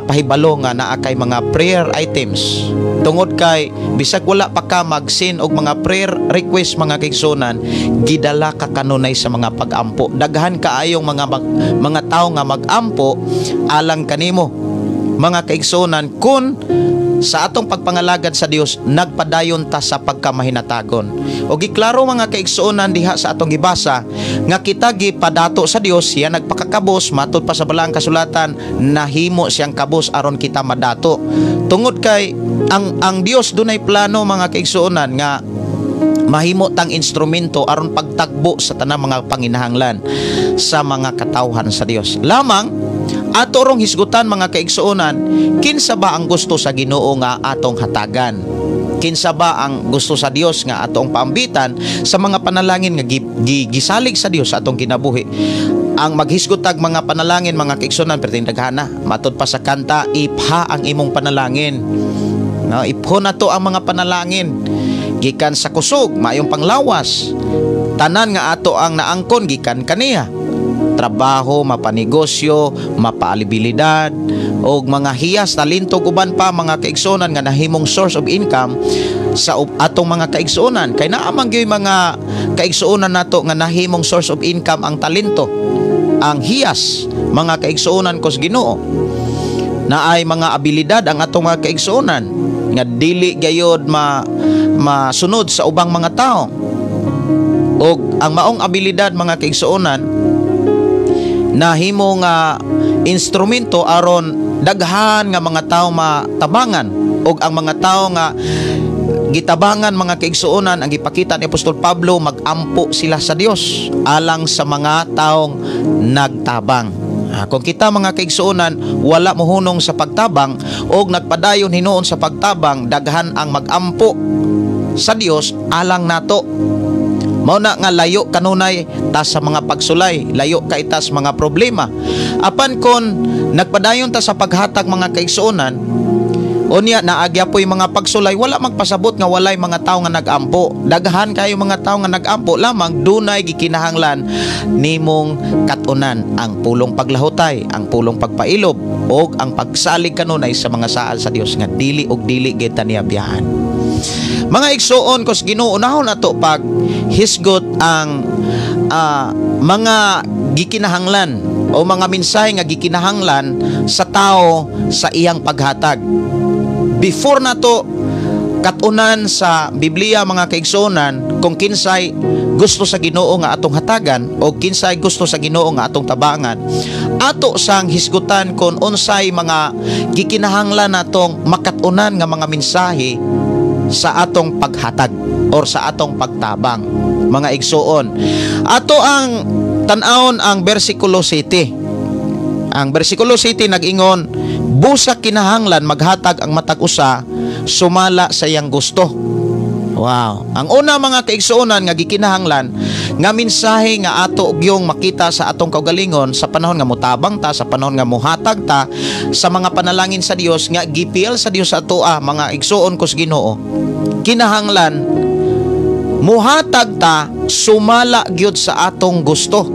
pahibalo nga naa kay mga prayer items, tungod kay bisag wala pa ka mag-send og mga prayer request, mga kaigsuonan, gidala ka kanunay sa mga pag-ampo. Daghan kaayong mga tawo nga mag-ampo alang kanimo, mga kaigsuonan, kun sa atong pagpangalagad sa Dios nagpadayon ta sa pagkamahinatagon. O giklaro, mga kaigsuonan, diha sa atong gibasa nga kita gipadato sa Dios, siya nagpakakabos. Matud pa sa balaang kasulatan, nahimo siyang kabos aron kita madato. Tungod kay ang Dios dunay plano, mga kaigsuonan, nga mahimo tang instrumento aron pagtagbo sa tanang mga panginahanglan sa mga katawhan sa Dios. Lamang ato rong hisgutan, mga kaigsuonan, kinsa ba ang gusto sa Ginoo nga atong hatagan? Kinsa ba ang gusto sa Dios nga atong paambitan sa mga panalangin nga gisalig sa Dios sa atong kinabuhi? Ang maghisgot tag mga panalangin, mga kaigsuonan, perting daghana. Matud pa sa kanta, "Ipha ang imong panalangin." No, ipho na to ang mga panalangin. Gikan sa kusog, maayong panglawas. Tanan nga ato ang naangkon gikan kaniya. Trabaho, mapanegosyo, mapaalibilidad, o mga hiyas, talento, uban pa, mga kaigsuonan, nga nahimong source of income sa atong mga kaigsuonan. Kay naa man gyud mga kaigsuonan nato nga nahimong source of income ang talento, ang hiyas, mga kaigsuonan ko sa Ginoo. Naay mga abilidad ang atong mga kaigsuonan nga dili gayod ma masunod sa ubang mga tao. Og ang maong abilidad, mga kaigsuonan, nahimo nga instrumento aron daghan nga mga tao matabangan. Og ang mga tao nga gitabangan, mga kaigsuonan, ang gipakita ni Apostol Pablo, magampo sila sa Dios alang sa mga taong nagtabang. Kung kita, mga kaigsuonan, wala mohunong sa pagtabang og nagpadayon hinuon sa pagtabang, daghan ang magampo sa Dios alang nato. Mao na nga layo kanunay ta sa mga pagsulay, layo kay ta sa mga problema. Apan kon nagpadayon ta sa paghatag, mga kaigsuonan, Unya naagya po'y mga pagsulay, wala magpasabot nga walay mga tao nga nagampo. Daghan kayo mga tao nga nagampo, lamang dunay gikinahanglan nimong katunan ang pulong paglahutay, ang pulong pagpailob og ang pagsalig kanunay sa mga saad sa Dios nga dili og dili gid ta niya biyahan. Mga igsuon kos Ginoo, unahon nato pag hisgot ang mga gikinahanglan o mga mensahe nga gikinahanglan sa tao sa iyang paghatag. Before nato katunan sa Biblia, mga kaigsuonan, kung kinsay gusto sa Ginoo nga atong hatagan o kinsay gusto sa Ginoo nga atong tabangan, ato sang hisgutan kon unsay mga gikinahanglan natong makatunan nga mga mensahe sa atong paghatag or sa atong pagtabang. Mga igsuon, ato ang tan-awon ang versikulo 7. Ang versikulo 7 nag-ingon, "Busa kinahanglan maghatag ang matag usa sumala sa iyang gusto." Wow. Ang una, mga kaigsuonan, nga gikinahanglan nga mensahe nga ato gyung makita sa atong kaugalingon sa panahon nga mutabang ta, sa panahon nga muhatag ta sa mga panalangin sa Dios nga gipial sa Dios sa atoa, mga igsuon kos Ginoo. Kinahanglan muhatag ta sumala gyud sa atong gusto.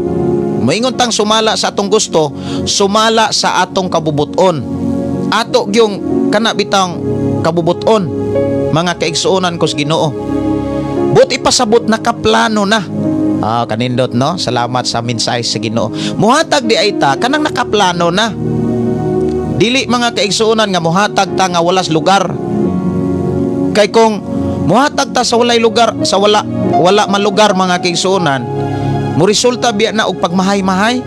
Moingon tang sumala sa atong gusto, sumala sa atong kabubuton. Ato gyung kana bitang kabubuton, mga kaigsuonan kos Ginoo. But ipasabot nakaplano na. Ah, kanindot, no? Salamat sa mensahe sa Ginoo. Muhatag di ay ta kanang nakaplano na. Dili, mga kaigsuonan, nga muhatag ta nga walas lugar. Kay kung muhatag ta sa walay lugar, sa wala wala malugar, mga kaigsuonan, mo resulta biya na og pagmahay-mahay,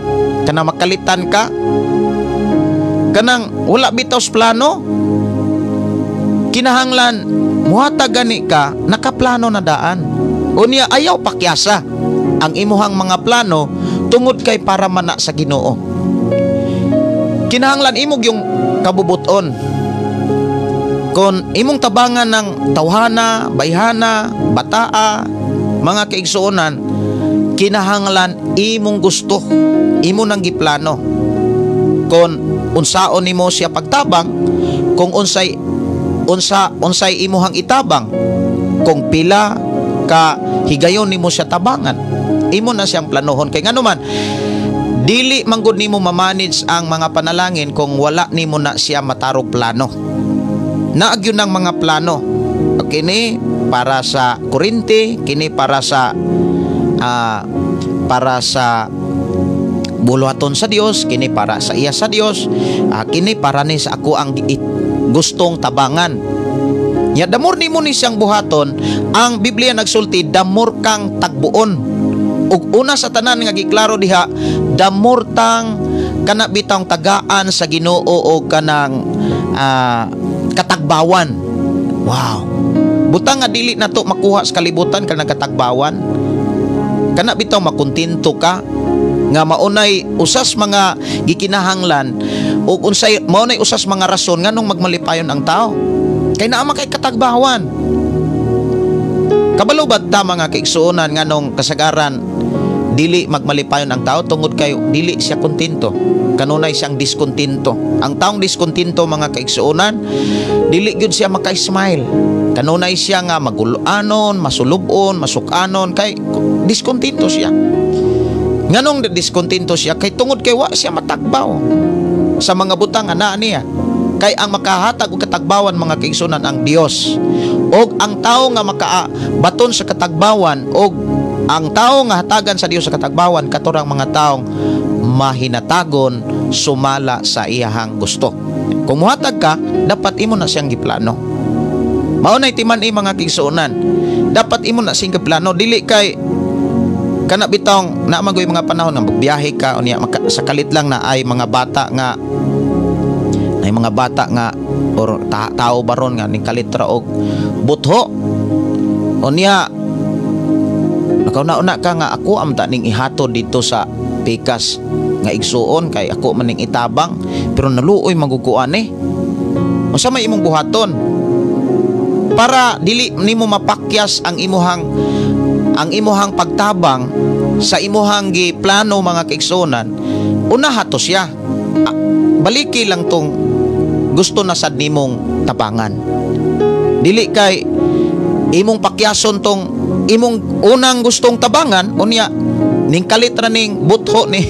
kana makalitan ka, kanang wala bitaw sa plano. Kinahanglan muhatag gani ka nakaplano na daan. Unya ayaw pakyasa ang imuhang mga plano tungod kay para mana sa Ginoo. Kinahanglan imong yung kabubuton. Kung imong tabangan ng tawhana, bayhana, bataa, mga kaigsuonan, kinahanglan imong gusto, imo nang giplano. Kung unsaon nimo siya pagtabang, kung unsay unsa unsay imuhang itabang, kung pila ka higayon nimo siya tabangan, imo na siyang planohon, kay ngano man dili manggod nimo ma-manage ang mga panalangin kung wala nimo na siya matarog plano. Naagyon ng mga plano, kini para sa kurente, kini para sa buluhaton sa Dios, kini para sa iya sa Dios, kini para ni sa ako ang gustong tabangan. Nya the more nimo ni siyang buhaton, ang Biblia nagsulti, the more kang tagbuon. Ug una sa tanan nga giklaro diha, the more tang kana bitang tagaan sa Ginoo o kanang katagbawan. Wow. Butang nga dili na to makuha sa kalibutan, kanang katagbawan. Kana bitaw makontento ka nga maunay usas mga gikinahanglan ug unsay maunay usas mga rason nganong magmalipayon ang tao. Kay naa man kay katagbawan. Kabalo ba ta, mga kaigsuonan, nganong kasagaran dili magmalipayon ang tao? Tungod kay dili siya kontento. Kanunay siyang diskontento. Ang taong diskontento, mga kaigsuonan, dili gyud siya maka-smile. Kanunay siya nga magulanon, masulubon, masukanon kay diskontento siya. Nganong diskontento siya? Kay tungod kay wa siya matagbaw sa mga butang nga naa niya. Kay ang makahatag og katagbawan, mga kaigsuonan, ang Dios. Og ang tao nga makabaton sa katagbawan og ang tao nga hatagan sa Dios sa katagbawan, katorang mga taong mahinatagon sumala sa iyahang gusto. Kung muhatag ka, dapat imo na siyang giplano. Mao nay timan-i, mga kaigsuonan. Dapat imo na siyang giplano, dili kay kana bitong naa man goy mga panahon nga magbiyahe ka, unya sa kalit lang na ay mga bata nga ay mga bata nga or tao baron nga ning kalit ra og butho. Unya nakauna-una ka nga ako amta ning ihatod dito sa pikas nga igsuon kay ako man ning itabang, pero naluoy maguguan eh. Unsa may imong buhaton para dili nimo mapakyas ang imuhang pagtabang sa imuhang giplano, mga kaigsuonan? Unaha to siya. Ah, baliki lang tong gusto na sad nimong tabangan. Dili kay imong pakyason tong imong unang gustong tabangan, unya ning kalit ra ning butho ni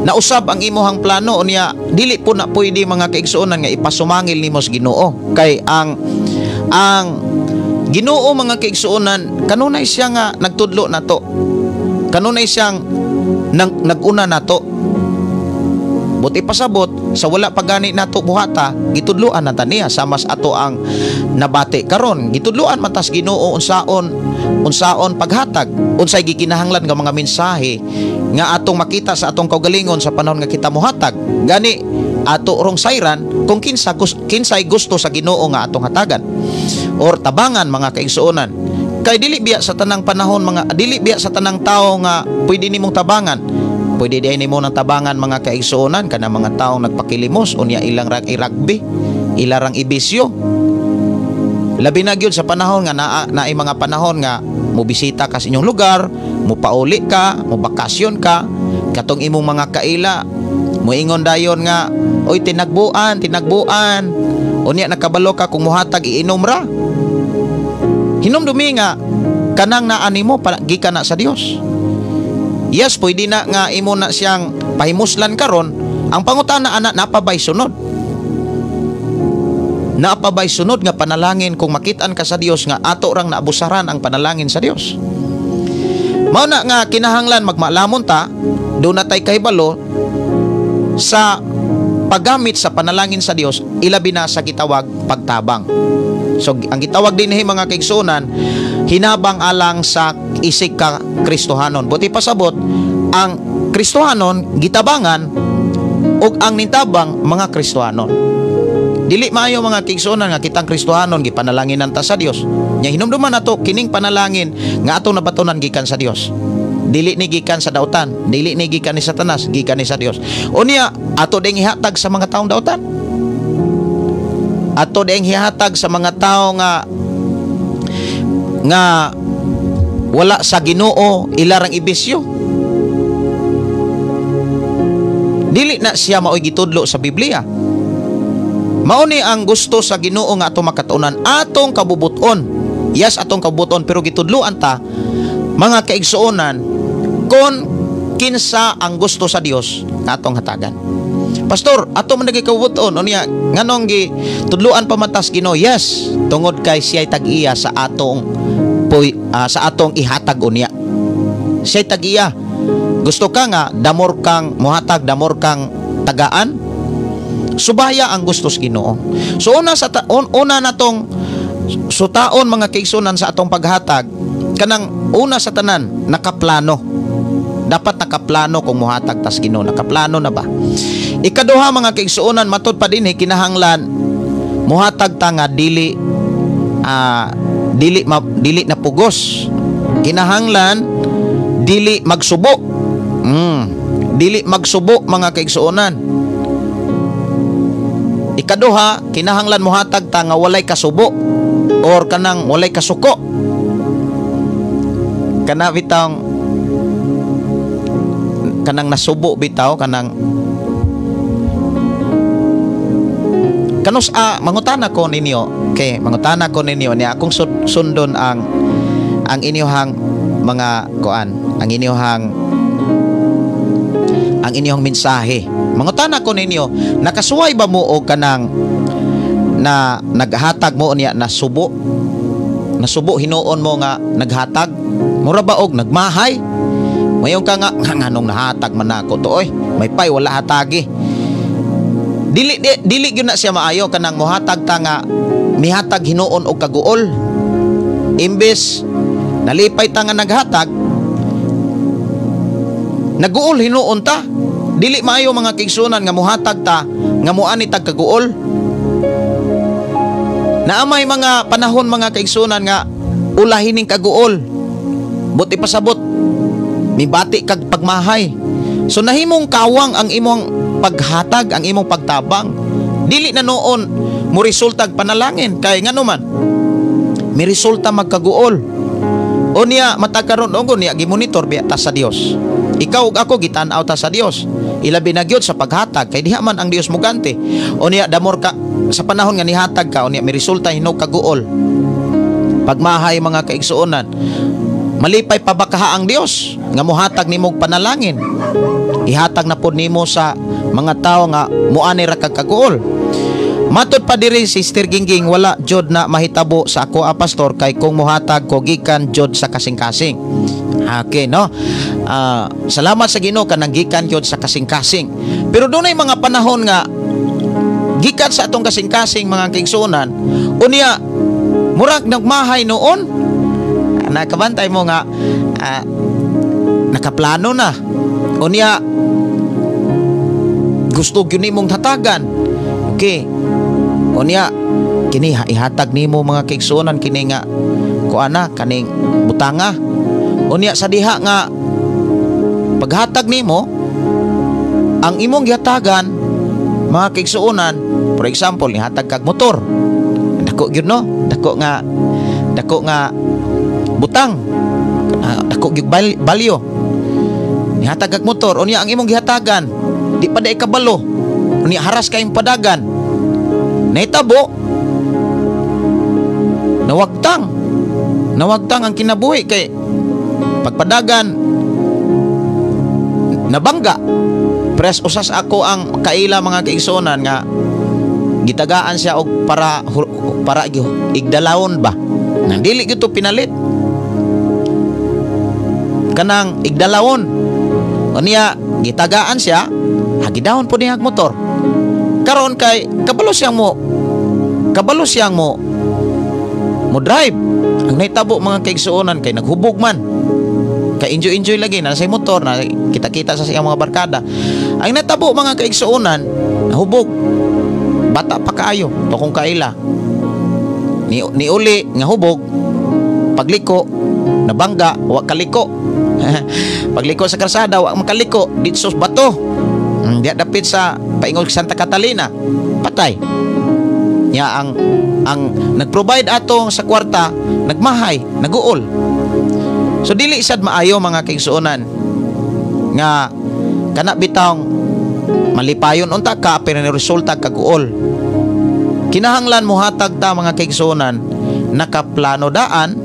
nausab ang imuhang plano, unya dili po na pwede mga kaigsuonan nga ipasumangil nimo sa Ginoo. Kay ang Ginoo mga kaigsuonan, kanunay siya nga nagtudlo nato, kanunay siyang naguna nato. Buti pasabot sa wala pagani nato buhata, gitudloan na ta niya sa mas ato ang nabati karon. Gitudloan man tas Ginoo unsaon paghatag, unsay gikinahanglan nga mga mensahe nga atong makita sa atong kaugalingon sa panahon nga kita mohatag. Gani ato rong sayran kung kinsay gusto sa Ginoo nga atong hatagan or tabangan mga kaigsuonan. Kay dili biya sa tanang panahon mga dili biya sa tanang tawo nga pwede nimong tabangan. Pwede di nimo nang tabangan mga kaigsuonan kana mga taong nagpakilimos unya ilang rang iragbi, ilarang ibisyo. Labi na gyud sa panahon nga naay mga panahon nga mobisita ka sa inyong lugar, mopauli ka, mobakasyon ka, katong imong mga kaila moingon dayon nga oy tinagbuan, tinagbuan. Unya nakabalo ka kung mohatag iinom ra. Hinumdumi nga kanang naa nimo gikan na sa Dios. Yes, pwede na nga imo na siyang pahimuslan karon. Ang pangutana ana, napabay sunod? Napabay sunod nga panalangin kung makitaan ka sa Dios nga ato rang naabusaran ang panalangin sa Dios. Mao na nga kinahanglan magmaalamon ta, do na tay kahibalo sa paggamit sa panalangin sa Dios, ilabi na sa gitawag pagtabang. So ang gitawag dinhi mga kaigsuonan, hinabang alang sa isig ka Kristohanon. Buti pasabot, ang Kristohanon gitabangan ug ang nitabang mga Kristohanon. Dili maayo mga kaigsuonan nga kitang Kristohanon gipanalanginan ta sa Dios. Nya hinumduman nato kining panalangin nga atong nabatunan gikan sa Dios. Dili ni gikan sa dautan, dili ni gikan ni Satanas, gikan ni sa Dios. Unya ato ding ihatag sa mga taong dautan. Ato ding ihatag sa mga tawo nga wala sa Ginoo, ilarang ibisyo. Dili na siya maoy gitudlo sa Biblia. Mao ni ang gusto sa Ginoo nga atong makatuonan, atong kabubuton. Yes, atong kabubuton, pero gitudloan ta mga kaigsuonan kon kinsa ang gusto sa Dios nga atong hatagan. Pastor, ato man naging kabubuton, unya nganong gitudloan pa man tas Ginoo? Yes, tungod kay siya'y tag-iya sa atong sa atong ihatag unya. Siya'y tag-iya. Gusto ka nga damor kang muhatag, damor kang tagaan, subaya ang gusto sa Ginoo. So una sa una natong sutaon mga kaigsuonan sa atong paghatag, kanang una sa tanan nakaplano. Dapat nakaplano kung muhatag tas Ginoo. Nakaplano na ba? Ikaduha mga kaigsuonan, matud pa dinhi kinahanglan muhatag ta nga dili dili na pugos. Kinahanglan dili magsubo. Dili magsubo mga kaigsuonan. Ikaduha, kinahanglan muhatag ta nga walay kasubo or kanang walay kasuko. Kana bitang kanang nasubo bitaw kanang kanus mangutana ko ninyo, okay, mangutana ko ninyo niya akong sundon ang inyohang mga kuan, ang inyong mensahe. Mangutana ko ninyo, nakasuway ba mo og kanang na naghatag mo niya nasubo? Nasubo hinuon mo nga naghatag? Mura ba og nagmahay? Mayon ka nga nganong nahatag man nako to oy, may pay wala hatagi. Dili gyud na siya maayo kanang mohatag ta nga mihatag hinuon og kaguol. Imbes nalipay ta nga naghatag, naguol hinuon ta. Dili maayo mga kaigsuonan nga mohatag ta nga moani tag kaguol. Naamay mga panahon mga kaigsuonan nga ulahin ning kaguol. Buti pasabot mibati kag pagmahay. So nahimong kawang ang imong paghatag, ang imong pagtabang. Dili na noon mo resultag panalangin kay ngano man mi resulta magkaguol. O niya matag karon og niya gimonitor biya ta sa Dios. Ikaw ug ako gitan-aw ta sa Dios. Ilabi na gyud sa paghatag kay diha man ang Dios muganti. Unya damor ka sa panahon nga nihatag ka, unya may resulta hinog kaguol. Pagmahay, mga kaigsuonan, malipay pa ba kaha ang Dios nga mohatag nimog panalangin? Ihatag na pod nimo sa mga tawo nga muani ra kag kaguol. Matod pa diri si Sister Gingging, wala jud na mahitabo sa ako a pastor kay kung mohatag ko gikan jud sa kasing-kasing. Okay, no? Salamat sa Ginoo kanang gikan jud sa kasing-kasing. Pero dunay mga panahon nga gikan sa atong kasing-kasing, mga kaigsuonan, unya murag nagmahay noon. Nakabantay mo nga nakaplano na. Unya gusto gyud nimong hatagan. Okay. Unya kini ihatag nimo, mga kaigsuonan, kini nga kuana kaning butanga. Unya sa diha nga paghatag nimo, ang imong gihatagan, mga kaigsuonan, for example, nihatag kag motor. Dako gyud, no? Dako nga butang. Dako gyud value. Nihatag kag motor, unya ang imong gihatagan di pa diay kabalo. Unya haras kayong padagan. Nahitabo nawagtang. Nawagtang ang kinabuhi kay pagpadagan nabangga. Pres usas ako ang kaila, mga kaigsuonan, nga gitagaan siya og para para igdalawon ba. Nang dili gyud to pinalit. Kanang igdalawon. Unya gitagaan siya, hagidawon po niya ang motor. Karon kay kabalo siyang mo drive. Ang nahitabo, mga kaigsuonan, kay naghubog man. Kay enjoy enjoy lagi na sa motor na kita-kita sa siyang mga barkada. Ang nahitabo, mga kaigsuonan, nahubog. Bata pa kaayo, to kong kaila. Ni niuli nga hubog, pagliko, nabangga, wa kaliko. Pagliko sa kalsada, wa makaliko, ditso sa bato. Diya dapit sa paingol Santa Catalina, patay. Nya ang nag-provide ato sa kwarta, nagmahay, naguol. So dili sad maayo, mga kaigsuonan, nga kana bitawng malipayon unta ka pero ni resulta kaguol. Kinahanglan mohatag ta, mga kaigsuonan, nakaplano daan.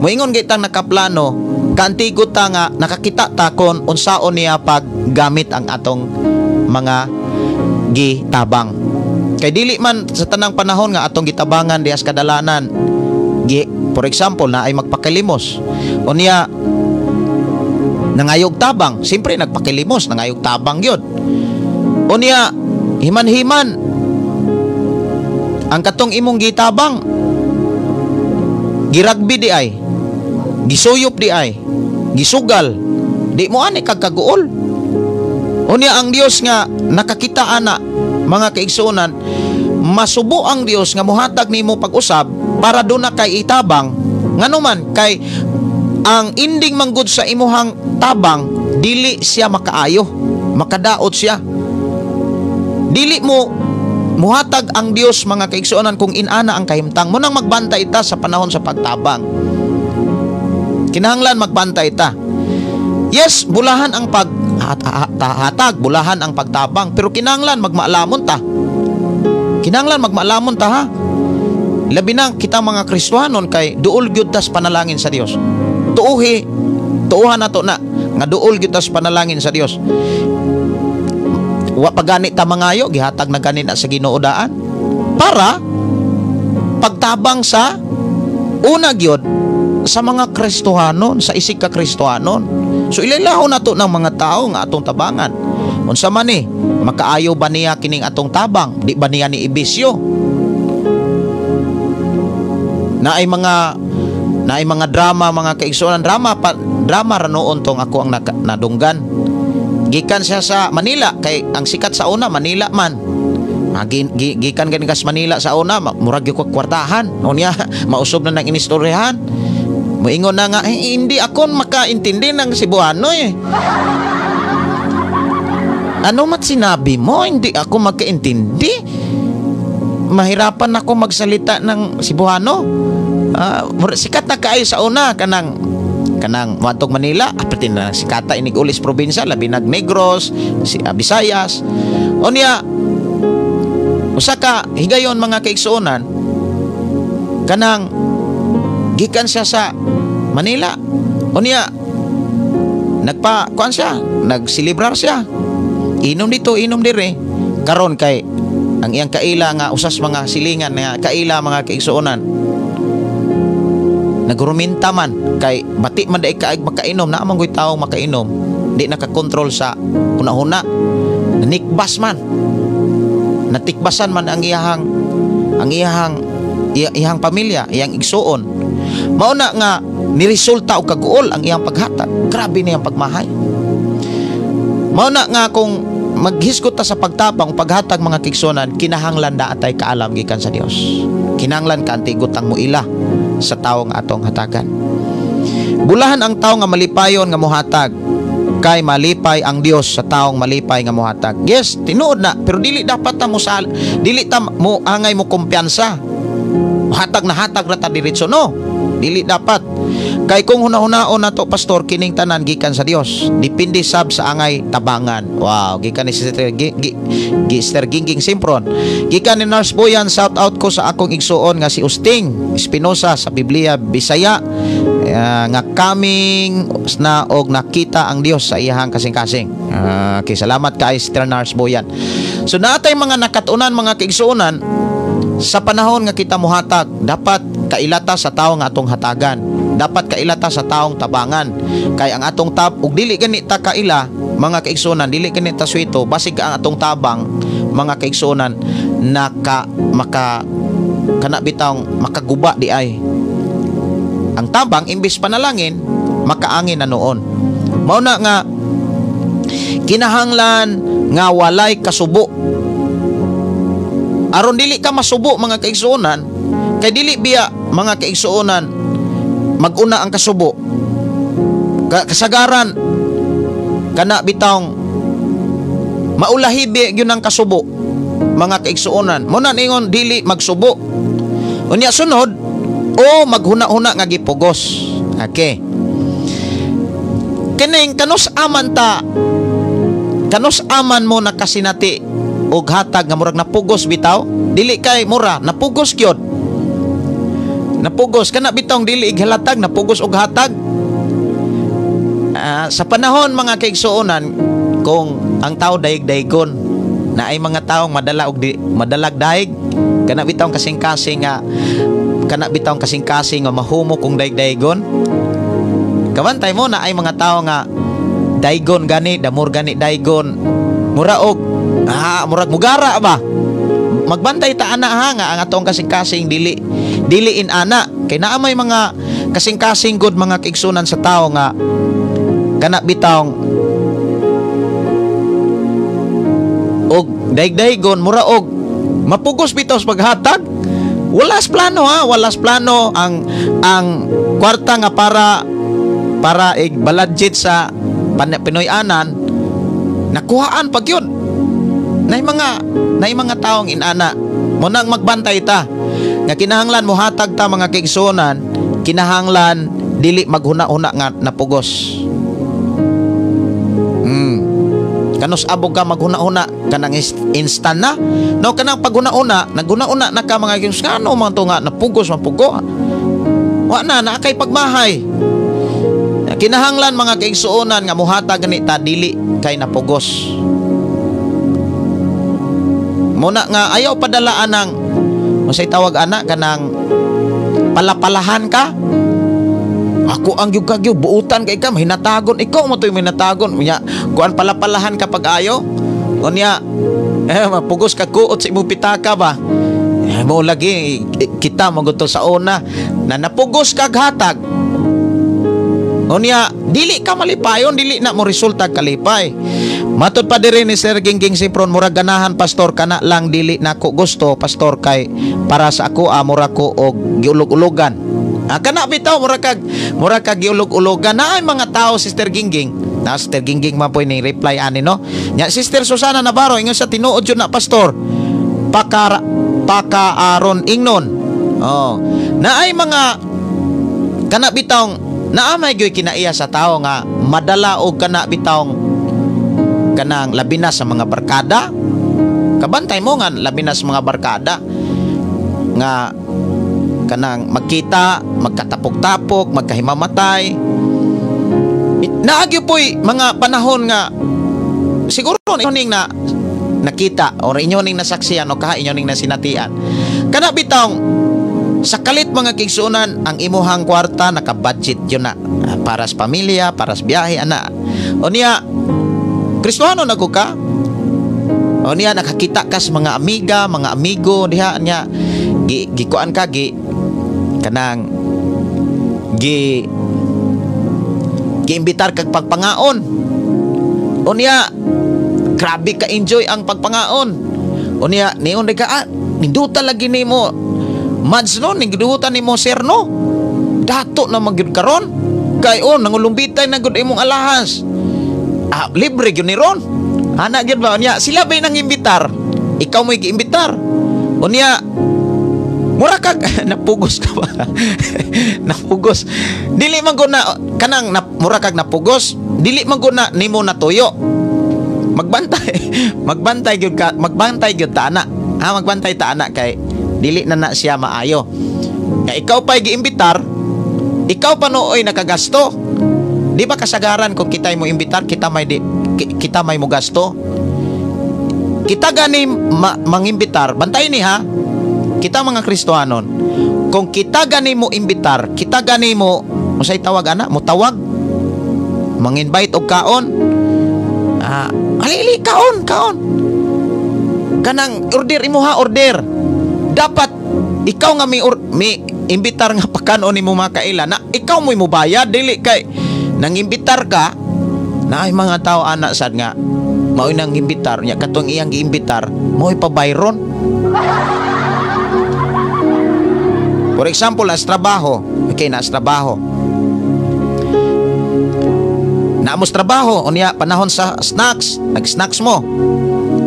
Moingon gitang nakaplano, kaantigo ta nga nakakita ta kon unsaon niya paggamit ang atong mga gitabang. Kay dili man sa tanang panahon nga atong gitabangan diha sa kadalanan. Gi, for example, na ay magpakilimos. Unya nangayog tabang, siyempre nagpakilimos, nangayog tabang gyud. Unya himan-himan ang katong imong gitabang giragbi di ay, gisuyop di ay, gisugal, di mo ani kag kaguol. Unya ang Dios nga nakakita ana, mga kaigsuonan, masubo ang Dios nga mohatag nimo pag-usab para duna kay itabang. Ngano man kay ang ending manggod sa imuhang tabang, dili siya makaayo, makadaot siya. Dili mo muhatag ang Dios, mga kaigsuonan, kung inana ang kahimtang mo. Nang magbantay ta sa panahon sa pagtabang, kinahanglan magbantay ta. Yes, bulahan ang pag hatag, bulahan ang pagtabang, pero kinahanglan magmaalamon ta. Kinahanglan magmaalamon ta, ha. Labi na kita mga Kristohanon kay duol gyud tas panalangin sa Dios. Tuuhi, tuuhan nato na nga duol gyud tas panalangin sa Dios. Wa pa gani ta mangayo, gihatag na gani na sa Ginoo daan para pagtabang sa una gyud sa mga Kristohanon, sa isig ka Kristohanon. So ilailahon nato ng mga tao nga atong tabangan. Unsa man ni, makaayo ba niya kining atong tabang? Di ba niya ni ibisyo? Naay mga drama, mga kaigsuonan, drama pa, drama ra noon tong ako ang nadunggan. Gikan siya sa Manila kay ang sikat sa una Manila man. Gikan gani kas Manila sa una, murag gyud ko kwartahan. Unya mausob na nang inistoryahan. Moingon na nga, "Eh, hindi ako makaintindi ng Cebuano eh. Ano mat sinabi mo? Hindi ako magkaintindi. Mahirapan ako magsalita ng Cebuano." Sikat na kaayo sa una kanang Kanang moadtog Manila, aparte na si Kata inig ulis probinsya, labi nag Negros, si Visayas. Unya usa ka higayon, mga kaigsuonan, kanang gikan siya sa Manila. Unya nagpa kuan siya, nagsilibrar siya. Inom dito, inom dire. Karon kay ang iyang kaila nga usas mga silingan nga kaila, mga kaigsuonan, nagruminta man kay bati man dai kaag makainom na amang taong makainom di nakakontrol sa hunahuna, nanikbas man, natikbasan man ang iyahang pamilya, iyang igsuon. Mao na nga niresulta og kaguol ang iyang paghatag. Grabe na iyang pagmahay. Mao na nga kung maghisgot ta sa pagtabang, paghatag, mga kaigsuonan, kinahanglan da atay kaalam gikan sa Dios. Kinahanglan ka antigutang mo ila sa tawo nga atong hatagan. Bulahan ang tao nga malipayon nga mohatag kay malipay ang Dios sa taong malipay nga mohatag. Yes, tinuod na, pero dili dapat ta mo sa dili ta mo angay mo kumpiyansa. Hatag na hatag ra ta diretso, no. Dili dapat. Kay kung hunahunaon nato, pastor, kining tanan gikan sa Dios. Depende sab sa angay tabangan. Wow, gikan ni Sister Sister Gingging Simpron. Gikan ni Nurse Boyan, shout out ko sa akong igsuon nga si Usting Espinosa sa Biblia Bisaya nga coming na og nakita ang Dios sa iyahang kasing-kasing. Okay, salamat kay Sister Nurse Boyan. So naatay mga nakatunan, mga kaigsuonan, sa panahon nga kita muhatag, dapat kailata sa tao nga atong hatagan. Dapat kailata sa taong tabangan. Kay ang atong tab ug dili gani ta kaila, mga kaigsuonan, dili gani ta swito, basig ang atong tabang, mga kaigsuonan, naka maka kana bitawng makaguba di ay. Ang tabang imbis panalangin, makaangin na noon. Mao na nga kinahanglan nga walay kasubo. Aron dili ka masubo, mga kaigsuonan, kay dili biya, mga kaigsuonan, maguna ang kasubo. Kasagaran kana bitawng maulahibi gyud ang kasubo, mga kaigsuonan. Mo na ningon dili magsubo. Unya sunod o maghuna-huna nga gipugos. Okay. Kining kanus aman ta, kanus aman mo nakasinati og hatag nga murag napugos bitaw, dili kay mura napugos gyud, napugos kana bitawng dili ighalatag napugos og hatag. Sa panahon, mga kaigsuonan, kung ang tao daig-daigon na ay mga taong madala og di, madalag daig, kana bitawng kasing-kasing nga kana bitawng kasing-kasing nga mahumo kung daig-daigon. Kabantay mo na ay mga tao nga daigon gani, damor gani daigon, mura og murag mugara ba. Magbantay ta ana ha nga ang atong kasing-kasing dili dili in ana kay naa may mga kasing-kasing good, mga kaigsunan, sa tao nga kana bitawng og daig-daigon, mura og mapugos bitaw sa paghatag. Walas plano ha, walas plano ang kwarta nga para para igbaladjit sa Pinoy-anan, nakuhaan pag yun. Nay mga taong inana mo nang magbantay ta nga kinahanglan mohatag ta, mga kaigsuonan, kinahanglan dili maghuna-huna nga napugos. Kanus abog ka maghuna-huna kanang instant na, no? Kanang paghuna-huna, naghuna-huna na ka, mga kaigsuonan, ngano man to nga napugos mapugo, wa na naa kay pagmahay. Kinahanglan, mga kaigsuonan, nga muhatag gani ta dili kay napugos. Muna nga ayaw padalaan ng masay tawag ana kanang palapalahan ka. Ako ang gyud kagyo buutan kay ka mahinatagon, ikaw mo to'y mahinatagon. Unya kuan palapalahan ka pag ayo. Unya mapugos ka kuot sa imong pitaka ba. Mo lagi kita maguto sa una na napugos kag hatag. Unya dili ka malipayon, dili na mo resulta kalipay. Matod pa diri ni Sir Gingging Sipron, murag ganahan, pastor, kana lang dili nako gusto, pastor, kay para sa ako mura ko og giulog-ulogan. Kana bitaw mura kag giulog-ulogan na ay mga tao, Sister Gingging. Na Sister Gingging man po ni reply ani, no. Nya Sister Susana Navarro ingon sa tinuod jud na, pastor. Paka pakaaron ingnon. Oh. Na ay mga kana bitawng Naamay gyud kinaiya sa tao nga madala og kana bitawng kanang labi na sa mga barkada. Kabantay mo nga labi na sa mga barkada nga kanang magkita, magkatapok-tapok, magkahimamatay. Naagyo po'y mga panahon nga siguro inyo ning na nakita or inyo ning nasaksiyan o kaha inyo ning nasinatian. Kana bitawng sa kalit, mga kaigsuonan, ang imuhang kwarta naka-budget yun na para sa pamilya, para sa biyahe ana. O niya, Kristohano na ko ka. O niya, nakakita ka sa mga amiga, mga amigo diha niya, gi gikuan ka, gi kanang gi giimbitar kag pagpangaon. O niya, grabe ka enjoy ang pagpangaon. O niya, niyon ka, ninduta lagi nimo Mads no, ninduta nimo sir no. Dato na magyud karon. Kay oh, nangulumbitay na gud imong alahas. Libre gyud ni ron. Ana gyud ba niya? Sila ba'y nang imbitar? Ikaw mo'y giimbitar. O niya, mura kag napugos ka ba? Napugos. Dili man gud na kanang na, mura kag napugos, dili man gud na nimo natuyo. Magbantay. Magbantay gyud ka, magbantay gyud ta ana. Ha, magbantay ta ana kay dili na na siya maayo. Kay ikaw pa'y giimbitar, ikaw pa nooy nakagasto. Di ba kasagaran kung kita'y mo imbitar, kita may mo gasto? Kita gani mangimbitar, bantay ni ha. Kita mga Kristohanon, kung kita gani mo imbitar, kita gani mo unsay tawag ana, mo tawag, manginvite og kaon. Ali kaon, kaon. Kanang order imo ha, order. Dapat ikaw nga mi imbitar nga pakanon nimo mga kaila na ikaw mo'y mubayad, dili kay nang imbitar ka na ay mga tao ana sad nga mao'y nang imbitar nya katong iyang giimbitar mao'y pabayron. For example, as trabaho, okay, na as trabaho. Naamos trabaho, unya panahon sa snacks, nag-snacks mo.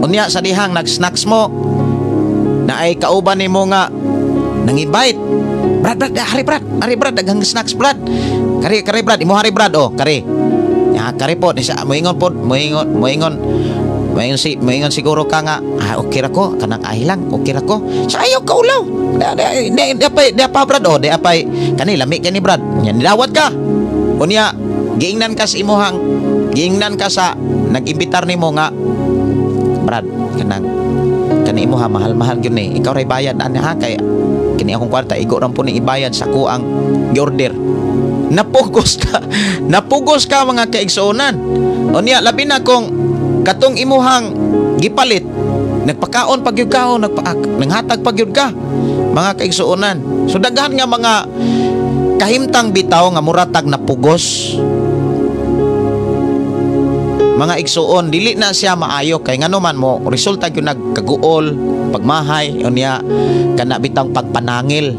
Unya sa dihang nag-snacks mo. Na ay kauban nimo nga nangibite. Brad, brad, hari brad, hari brad, daghang snacks brad. Kari, kari brad, imo hari brad, oh, kari. Ya, kari po, nisa, moingon po, moingon, moingon. Moingon si, moingon siguro ka nga, okay ra ko, kanang ahi lang, okay ra ko. Sa ayaw ka ulaw. Di pa brad, oh, di apay, kani lami kani brad. Nya nidawat ka. Unya, giingnan ka sa imuhang, giingnan ka sa nag-imbitar nimo nga brad, kanang kani imo ha, mahal-mahal gyud ni. Ikaw ray bayad ani ha, kay kini akong kwarta igo ra po ni ibayad sa kuang giorder. Napugos ka. Napugos ka mga kaigsuonan. Unya labi na kung katong imuhang gipalit, nagpakaon pag gyud ka o nanghatag pag gyud ka mga kaigsuonan. So daghan nga mga kahimtang bitaw nga muratag napugos. Mga igsuon, dili na siya maayo kay ngano man mo resulta gyud nagkaguol, pagmahay, unya kana bitang pagpanangil.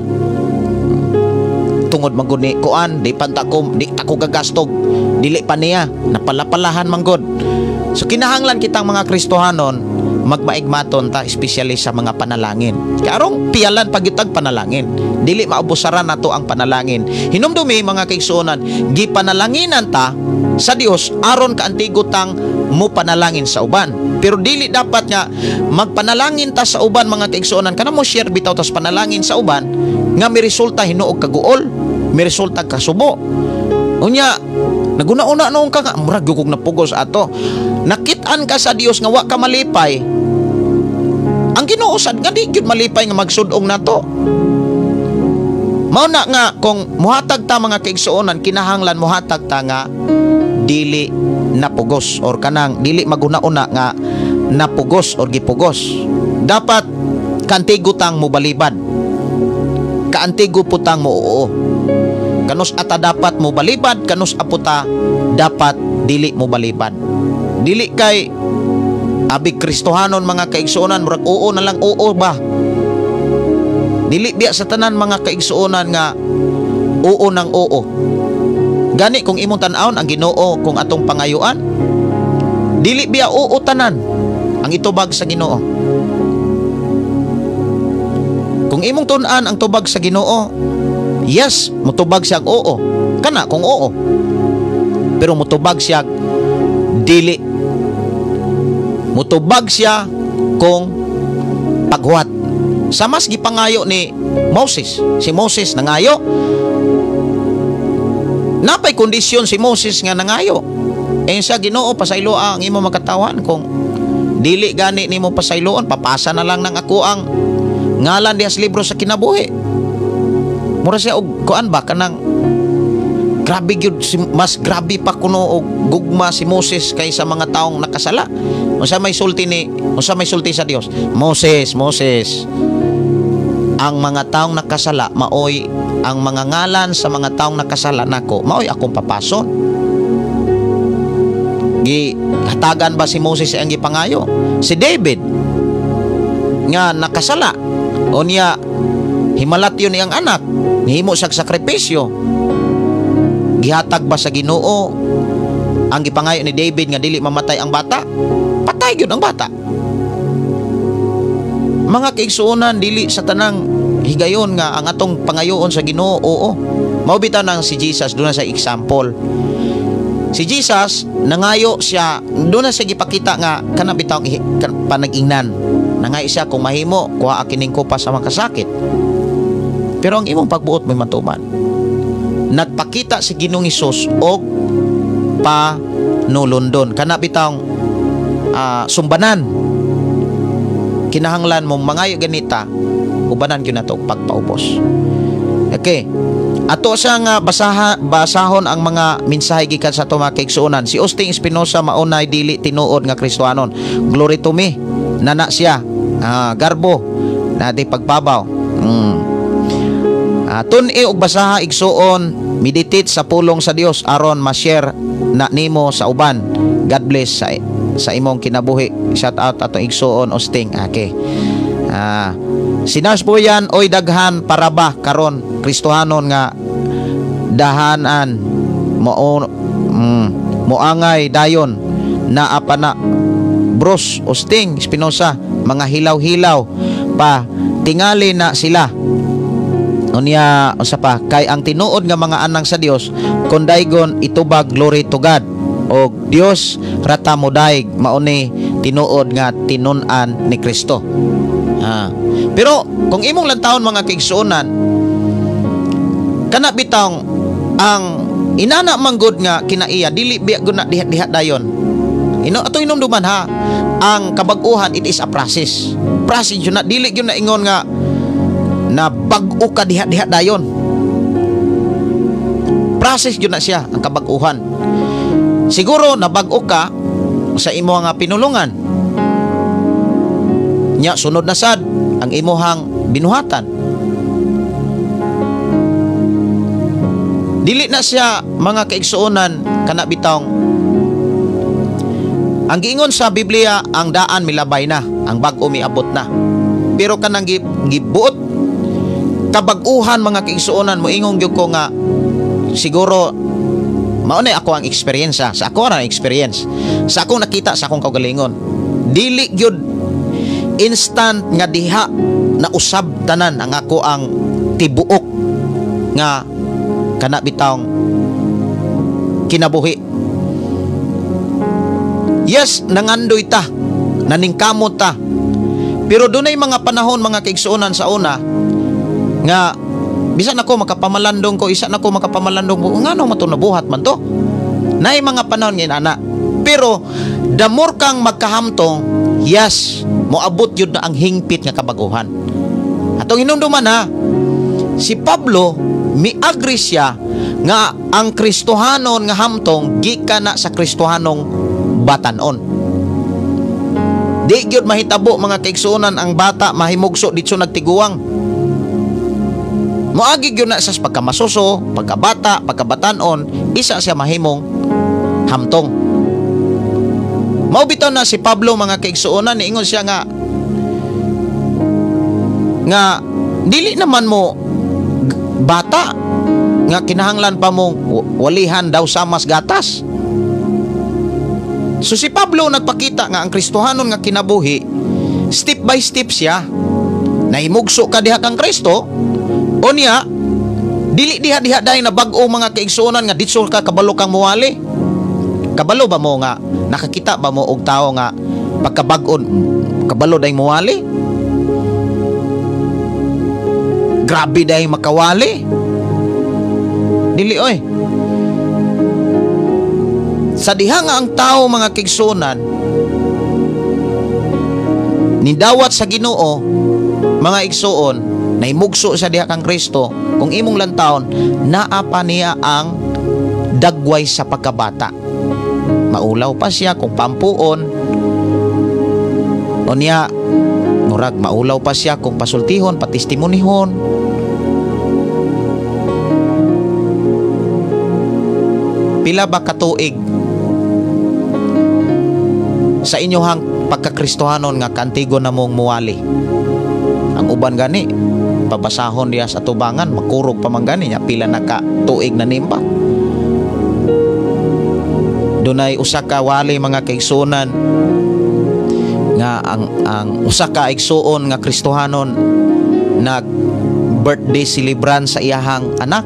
Tungod man gud ni kuan, di pa ta ko, di ta ko gagastog, dili pa niya, napalapalahan man gud. So kinahanglan kitang mga Kristohanon magmaigmaton ta, especially sa mga panalangin. Kay arong piyalan pagyutag panalangin, dili maubusaran nato ang panalangin. Hinumdumi mga kaigsuonan, gipanalanginan ta sa Dios aron kaantigo tang mo panalangin sa uban. Pero dili dapat nga magpanalangin ta sa uban mga kaigsuonan, kana mo share bitaw tas panalangin sa uban nga miresulta hinuog kaguol, miresulta kasubo. Unya naguna-una noon ka nga murag gyud kog napugos ato. Nakit-an ka sa Dios nga wa ka malipay. Ang Ginoo sad nga di gyud malipay nga magsud-ong nato. Mao na nga kung muhatag ta mga kaigsuonan, kinahanglan muhatag ta nga dili napugos or kanang dili maguna-una nga napugos or gipugos. Dapat kaantigo tang mobalibad. Kaantigo putang mo oo. Kanus ata dapat mo balibad, kanus aputa dapat dili mo balibad. Dili kay abi Kristohanon mga kaigsuonan, murag oo na lang oo ba. Dili biya sa tanan mga kaigsuonan nga oo nang oo. Gani kung imong tan-awon ang Ginoo kung atong pangayuan, dili biya oo tanan ang itubag sa Ginoo. Kung imong tun-an ang tubag sa Ginoo, yes, mutubag siyang oo. Kana kung oo. Pero mutubag siya dili. Mutubag siya kung paghuwat. Sa mas gipangayo ni Moses. Si Moses nangayo. Napay kondisyon si Moses nga nangayo. Eh siya, "Ginoo, pasaylo ang imo makatawan. Kung dili gani nimo pasayloon, papasa na lang ng ako ang ngalan diha sa libro sa kinabuhi." Mura siya og kuan ba, kanang grabe gyud mas grabe pa kuno og gugma si Moses kaysa mga taong nakasala. Unsa may sulti sa Dios? "Moses, Moses, ang mga taong nakasala, maoy ang mga ngalan sa mga taong nakasala nako, maoy akong papason." Gi hatagan ba si Moses ang gipangayo? Si David nga nakasala, unya himalat yun iyang anak, nihimo siya sakripisyo, gihatag ba sa Ginoo ang gipangayo ni David nga dili mamatay ang bata? Patay gyud ang bata. Mga kaigsuonan, dili sa tanang higayon nga ang atong pangayoon sa Ginoo, oo. Mao bitaw nang si Jesus, doon na sa example. Si Jesus nangayo siya, doon na siya gipakita nga kana bitaw panag-ingnan. Nangayo siya, "Kung mahimo, kuha kining kupa sa makasakit. Pero ang imong pagbuot may matuman." Nagpakita si Ginoong Hesus og panulundon. Kana bitawng sumbanan. Kinahanglan mo mangayo ganita, ubanan gyud nato og pagpaubos. Okay. Ato siya nga basahon ang mga mensahe gikan sa ato mga kaigsuonan. Si Austin Espinosa, maunay dili tinuod nga Kristohanon. Glory to me. Nana siya. Garbo. Nadi pagbabaw. Tun-i og basaha, igsuon, meditate sa pulong sa Dios aron ma-share na nimo sa uban. God bless sa imong kinabuhi. Shout out atong igsuon Austin. Okay. Si Nars Boyan, oy, daghan para ba karon Kristohanon nga dahanan mo moangay dayon naa pa na Bros Osting Espinosa, mga hilaw-hilaw pa tingali na sila. Unya unsa pa kay ang tinuod nga mga anang sa Dios kon daygon itubag, glory to God og Dios rata mo daig, mauni tinuod nga tinun-an ni Kristo. Pero kung imong lantawon, mga kaigsuonan, kana bitawng ang inana manggod nga kinaiya, dili biya gud na diha-diha dayon. Ino ato hinumduman ha, ang kabag-uhan, it is a process. Process yun na, dili gyud na ingon nga na bag-o ka diha-diha dayon. Process yun na siya ang kabag-uhan. Siguro nabag-o ka sa imo nga pinulungan. Nya sunod na sad ang imuhang binuhatan. Dili na siya, mga kaigsuonan, kana bitawng ang giingon sa Biblia, ang daan milabay na, ang bag-o miabot na. Pero kanang gibuot kabag-uhan, mga kaigsuonan, moingon gyud ko nga siguro mao na ako ang experience, sa ako ra ang experience. Sa akong nakita sa akong kaugalingon. Dili gyud instant nga diha na usab tanan ang ako ang tibuok nga kana bitawng kinabuhi. Yes, nangandoy ta, naningkamot ta. Pero dunay mga panahon, mga kaigsuonan, sa una nga bisan ako makapamalandong ko, isa nako makapamalandong ko, ngano man to nabuhat man to? Naay mga panahon ngayon ana. Pero the more kang magkahamtong, yes, moabot yun na ang hingpit nga kabaguhan. Atong hinumduman ha, si Pablo miagri siya nga ang Kristohanon nga hamtong gikan na sa Kristohanong batanon. Di gyud mahitabo, mga kaigsuonan, ang bata mahimugso ditso nagtiguang. Moagi gyud na sa pagkamasuso, pagkabata, pagkabatanon, isa siya mahimong hamtong. Mao bitaw na si Pablo, mga kaigsuonan, niingon siya nga nga dili naman mo bata nga kinahanglan pa mong walihan daw sa mas gatas. So si Pablo nagpakita nga ang Kristohanon nga kinabuhi, step by step siya. Nahimugso ka diha kang Kristo, unya Dili diha-diha dahil na bag-o mga kaigsuonan nga ditso ka kabalo kang muwali. Kabalo ba mo nga nakakita ba mo og tawo nga pagkabag-on kabalo dahil muwali? Grabe dahil makawali. Dili oy. Sa diha nga ang tao mga kaigsuonan nidawat sa Ginoo mga igsuon, nahimugso sa diha kang Kristo, kung imong lantawon naa pa niya ang dagway sa pagkabata. Maulaw pa siya kung pampuon o niya murag maulaw pa siya kung pasultihon, patistimonihon. Pila ba katuig sa inyohang pagkakristohanon nga kantigo na mong muwali? Ang uban gani pabasahon diya sa tubangan, makurog pa man gani niya, pila na ka tuig na nimba. Dunay usa ka wali mga kaigsuonan nga ang usa ka igsuon nga Kristohanon nag birthday celebran sa iyahang anak.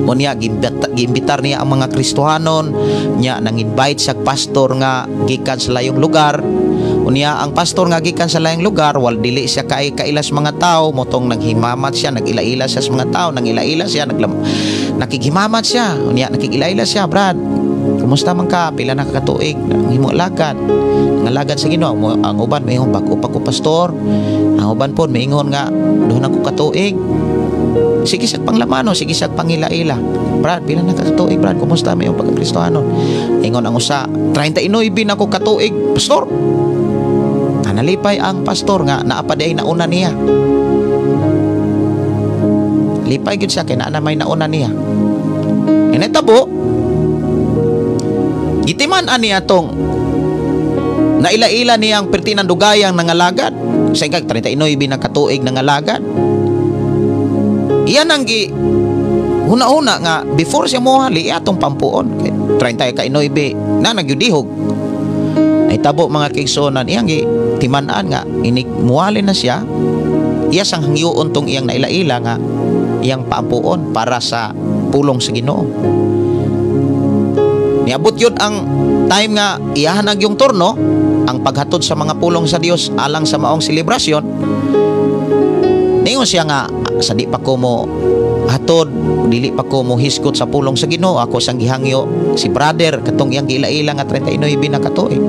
Unya giimbitar niya ang mga Kristohanon, nya nang-invite sa pastor nga gikan sa layong lugar. Unya ang pastor nga gikan sa layong lugar, wal dili siya kay kailas mga tao, motong naghimamat siya, nag-ila-ila siya sa mga tao, nangila-ila siya, nakighimamat siya. Unya nakig-ila-ila siya, Brad, kumusta man ka? Pila na katuig? Himo lagad. Ngalagad sa Ginoo. Ang uban maingon bag-o pa ko pastor. Ang uban pod maingon nga duha na ko katuig. Sige sag panglamano, sige sag pangila-ila. Brad, pila na katuig, Brad? Kumusta may pagkakristohanon? Ingon ang usa, 39 na ko katuig, pastor. Nalipay ang pastor nga naa pa diay nauna niya. Lipay gyud siya kay naa na may nauna niya. Inetabo, gitiman ani atong naila-ila niyang perti ng dugayang nangalagad. Sa ikag 39 na katuig nangalagad. Iyan ang gi huna-huna nga before siya mohali atong pampuon. 39 na nagyudihog. Naitabo mga kaigsuonan, iyang gi timan-an nga inig muwali na siya. Iya sang hangyoon tong iyang naila-ila nga iyang pampuon para sa pulong sa Ginoo. Niabot yun ang time nga iyahan ang yung turno ang paghatod sa mga pulong sa Dios alang sa maong selebrasyon. Ningon siya nga sa di pa ko mo hatod, dili pa ko mo hisgot sa pulong sa Ginoo, ako sang gihangyo si brother katong iyang giila-ila nga 39 na katuig.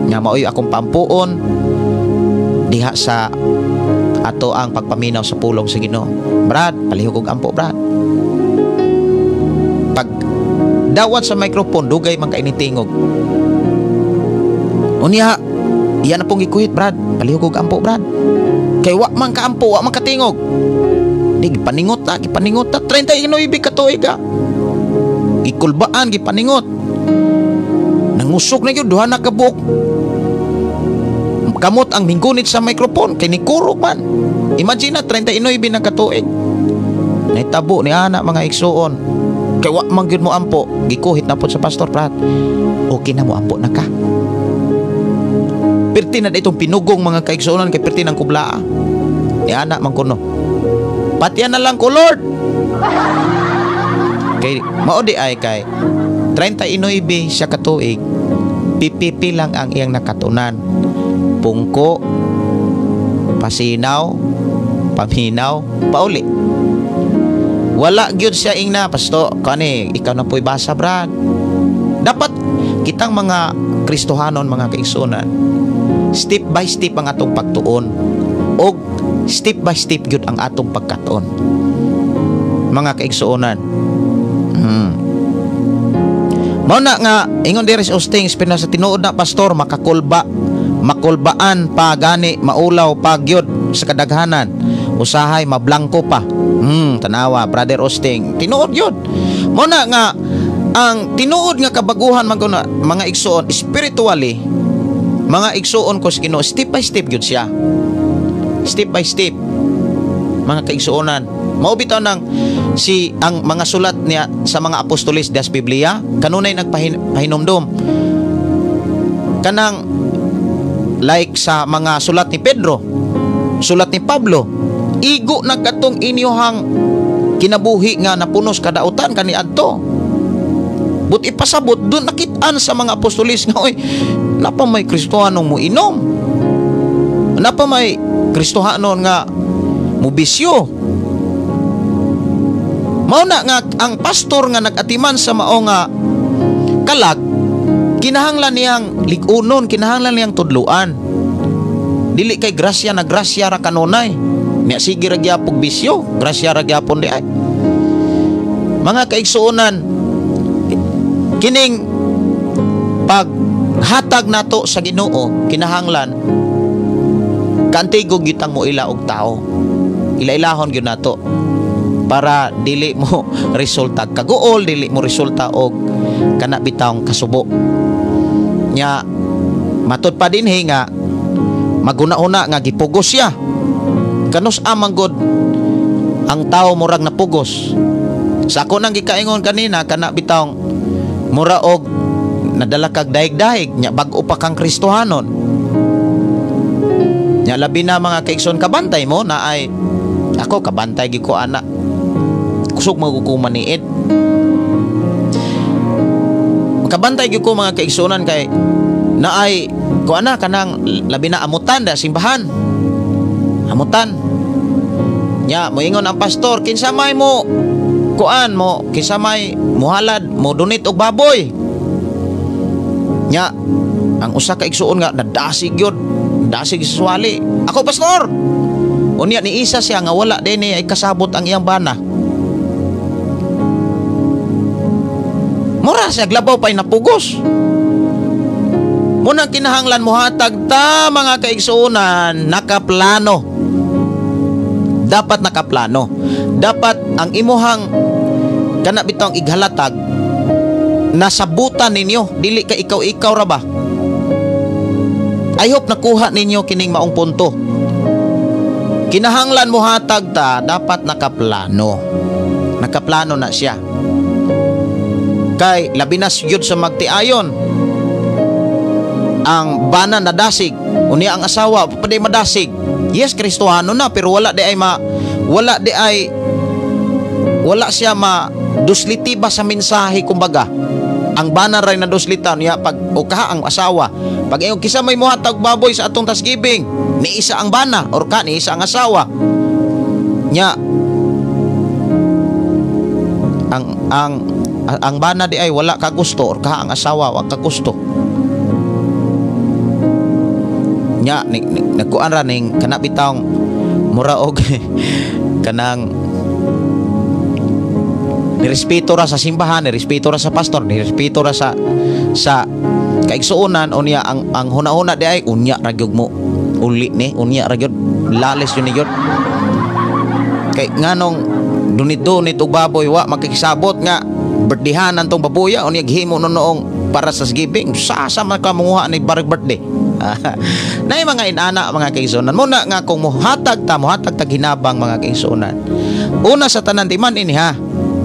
Nga maoy akong pampuon diha sa ato ang pagpaminaw sa pulong sa Ginoo. Brad, palihog og ampo, Brad. Pag dawat sa microphone, dugay man kay tingog. Unya, iya na pong gikuhit, Brad. Palihog og ampo, Brad. Kay wa man kaampo, wa man katingog. Di gipaningot ta, gipaningot ta 39 ka tuig ka. Gikulbaan, gipaningot. Nangusok na gyud duha na ka buok. Kamot ang minggunit sa microphone kay nikurog man. Imagine na 39 na katuig. Nahitabo ni ana mga igsuon. Kay wa man gyud mo ampo, gikuhit na pod sa pastor, Brad. Okay na mo ampo na ka. Perti na itong pinugong mga kaigsuonan kay perti ng kublaa. Ni ana man kuno. Patian na lang ko, Lord. Kay mao di ay kay 39 siya katuig, pipipi lang ang iyang nakatunan. Pungko, pasinaw, paminaw, pauli. Wala gyud siya ingna, pasto, kani ikaw na po'y basa, Brad. Dapat kitang mga Kristohanon, mga kaigsuonan, step by step ang atong pagtuon og step by step gyud ang atong pagkatuon. Mga kaigsuonan. Mao na nga ingon diri sa Ostings, pero sa tinuod na pastor makakulba, makulbaan pa gani, maulaw pa gyud sa kadaghanan, usahay mablangko pa. Tanawa Brother Osting, tinuod gyud. Mao na nga ang tinuod nga kabaguhan man kuno mga igsuon spiritually, mga igsuon ko sa Ginoo, step by step gyud siya. Step by step mga kaigsuonan. Mao bitaw nang si ang mga sulat niya sa mga apostoles das Biblia kanunay nagpahinumdum kanang like sa mga sulat ni Pedro, sulat ni Pablo, igo na katong inyohang kinabuhi nga napunos kadautan kaniadto. But ipasabot doon nakitaan sa mga apostolis nga oy, napa may Kristohanong mo inom, napa may Kristohanon nga mubisyo. Mao na nga ang pastor nga nag-atiman sa mao nga kalag, kinahanglan niyang lig-unon, kinahanglan niyang tudluan. Dili kay grasya na grasya ra kanunay. Nya sige ra gyapon bisyo, grasya ra gyapon di ay. Mga kaigsuonan, kining paghatag nato sa Ginoo, kinahanglan kaantigo gyud mo ila og tao. Ila-ilahon gyud nato para dili mo resulta kaguol, dili mo resulta og kana bitawng kasubo. Nya matud pa dinhi nga maguna-una nga gipugos siya. Kanus amang god ang tao murag napugos. Sa ako nang gikaingon kanina kana bitawng mura og nadala kag dahig-dahig nya bag-o pa kang Kristohanon. Nya labi na mga kaigsoon, kabantay mo na ay ako kabantay gyud ko ana. Kusog mo maniid. Kabantay gyud ko mga kaigsuonan kay naay ko ana kanang labi na amutan da simbahan. Amutan. Nya moingon ang pastor, kinsa may mo kuan mo, kinsa may muhalad mo donate og baboy. Nya ang usa ka igsuon nga nadasig gyud, dasig sa suwali. Ako pastor. Unya ni isa siya nga wala dinhi ay kasabot ang iyang bana. Mura siya glabaw pa'y napugos. Munang kinahanglan muhatag ta mga kaigsuonan, nakaplano. Dapat nakaplano. Dapat ang imuhang kana bitawng ighalatag nasabutan ninyo, dili ka ikaw-ikaw ra ba. I hope nakuha ninyo kining maong punto. Kinahanglan muhatag ta, dapat nakaplano. Nakaplano na siya. Kay labi na gyud sa magtiayon ang bana nadasig, unya ang asawa pwede madasig. Yes, Kristohano na, pero wala di ay wala di ay wala siya ma dusliti ba sa mensahe kumbaga. Ang bana ray na duslitan niya pag o kaha ang asawa. Pag ingon kisa may muhatag baboy sa atong Thanksgiving, ni isa ang bana or ka ni isa ang asawa. Nya ang bana di ay wala ka gusto or kaha ang asawa wa ka gusto. Nya nagkuan ra ning kana bitawng mura og kanang nirespeto ra sa simbahan, nirespeto ra sa pastor, nirespeto ra sa kaigsuonan. Unya ang huna-huna di ay unya ra gyud mo uli ni, unya ra gyud lalis yun ni gyud. Kay nganong dunit-dunit og baboy wa makikisabot nga birthday-han tong baboya, unya gihimo no noong para sa giving sasa man ka manguha ni barag birthday. Nay mga inana mga kaigsuonan, muna nga kung muhatag ta, muhatag ta hinabang mga kaigsuonan. Una sa tanan di man ini ha,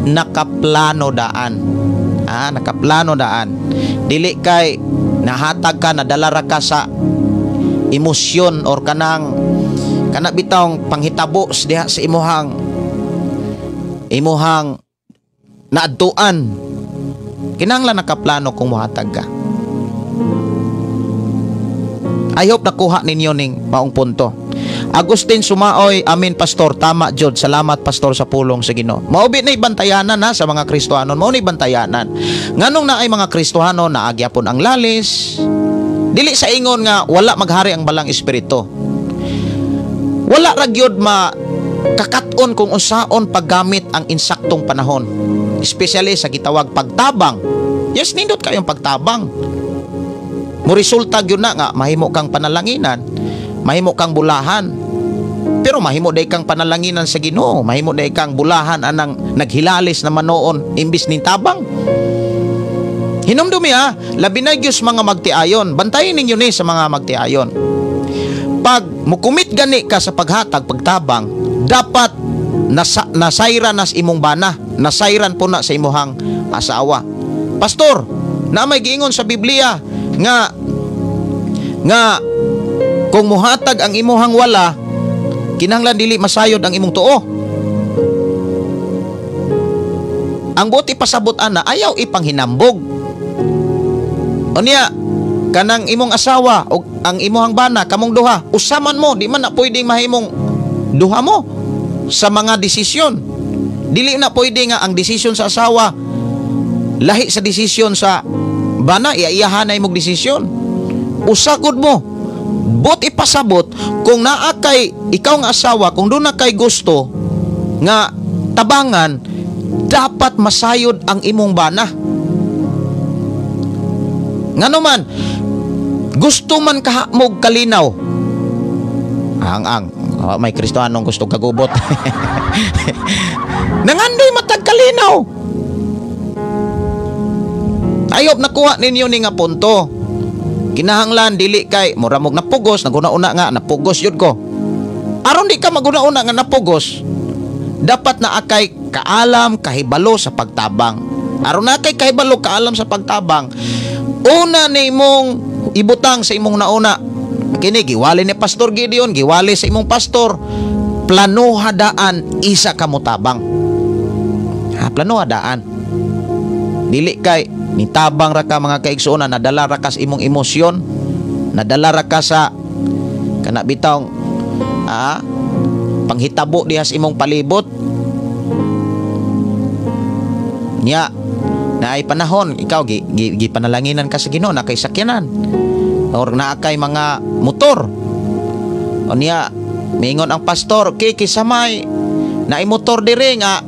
nakaplano daan. Ah, nakaplano daan. Dili kay nahatag ka, nadala ra ka sa emosyon or kanang kana bitawng panghitabo diha sa imuhang naadtuan. Kinahanglan nakaplano kung muhatag ka. I hope nakuha ninyo ning maong punto. Agustin Sumaoy, amin pastor, tama jud. Salamat pastor sa pulong sa Ginoo. Maubi na ibantayanan ha sa mga Kristohanon, mao na ibantayanan. Nganong naay mga Kristohanon naagyapon ang lalis. Dili sa ingon nga wala maghari ang balang espiritu. Wala ra gyud ma kakat-on kung unsaon paggamit ang insaktong panahon. Especially sa gitawag pagtabang. Yes, nindot kayong pagtabang. Mo resulta gyud na nga mahimo kang panalanginan, mahimo kang bulahan. Pero mahimo day kang panalanginan sa Ginoo, mahimo day kang bulahan anang naghilalis na manoon imbis ning tabang. Hinumdumi ha, labi na gyud mga magtiayon. Bantayin ninyo ni sa mga magtiayon. Pag mukumit gani ka sa paghatag, pagtabang, dapat nasayran nas imong bana, nasayran po na sa imuhang asawa. Pastor, na may giingon sa Biblia nga nga kung muhatag ang imuhang wala, kinahanglan dili masayod ang imong tuo. Ang buot ipasabot ana, ayaw ipanghinambog. Unya, kanang imong asawa o ang imong bana, kamong duha, usaman mo, di man na pwedeng mahimong duha mo sa mga desisyon. Dili na pwede nga ang desisyon sa asawa lahi sa desisyon sa bana, iaiyahan na imong desisyon. Usagod mo. Bot ipasabot kung naa kay ikaw nga asawa, kung doon na kay gusto nga tabangan, dapat masayod ang imong bana. Ngano man gusto man kahamog kalinaw. Ang oh, may Kristohanong gusto kagubot. Nangandoy matag kalinaw. Ayop nakuha ninyo ni nga punto. Kinahanglan dili kay mura mog napugos, naguna-una nga napugos yun ko. Aron di ka maguna-una nga napugos, dapat na akay kaalam kahibalo sa pagtabang. Aron na kay kahibalo kaalam sa pagtabang, una nimong ibutang sa imong nauna. Kini giwali ni Pastor Gideon, giwali sa imong pastor, planuha daan isa ka motabang. Ha, planuha daan. Dili kay nitabang ra ka mga kaigsuonan, nadala ra ka sa imong emosyon, nadala ra ka sa kana bitawng panghitabo diha sa imong palibot. Nya naay panahon ikaw gipanalanginan ka sa Ginoo na kay sakyanan or naa kay mga motor. O niya miingon ang pastor, kay kisamay naay motor diri nga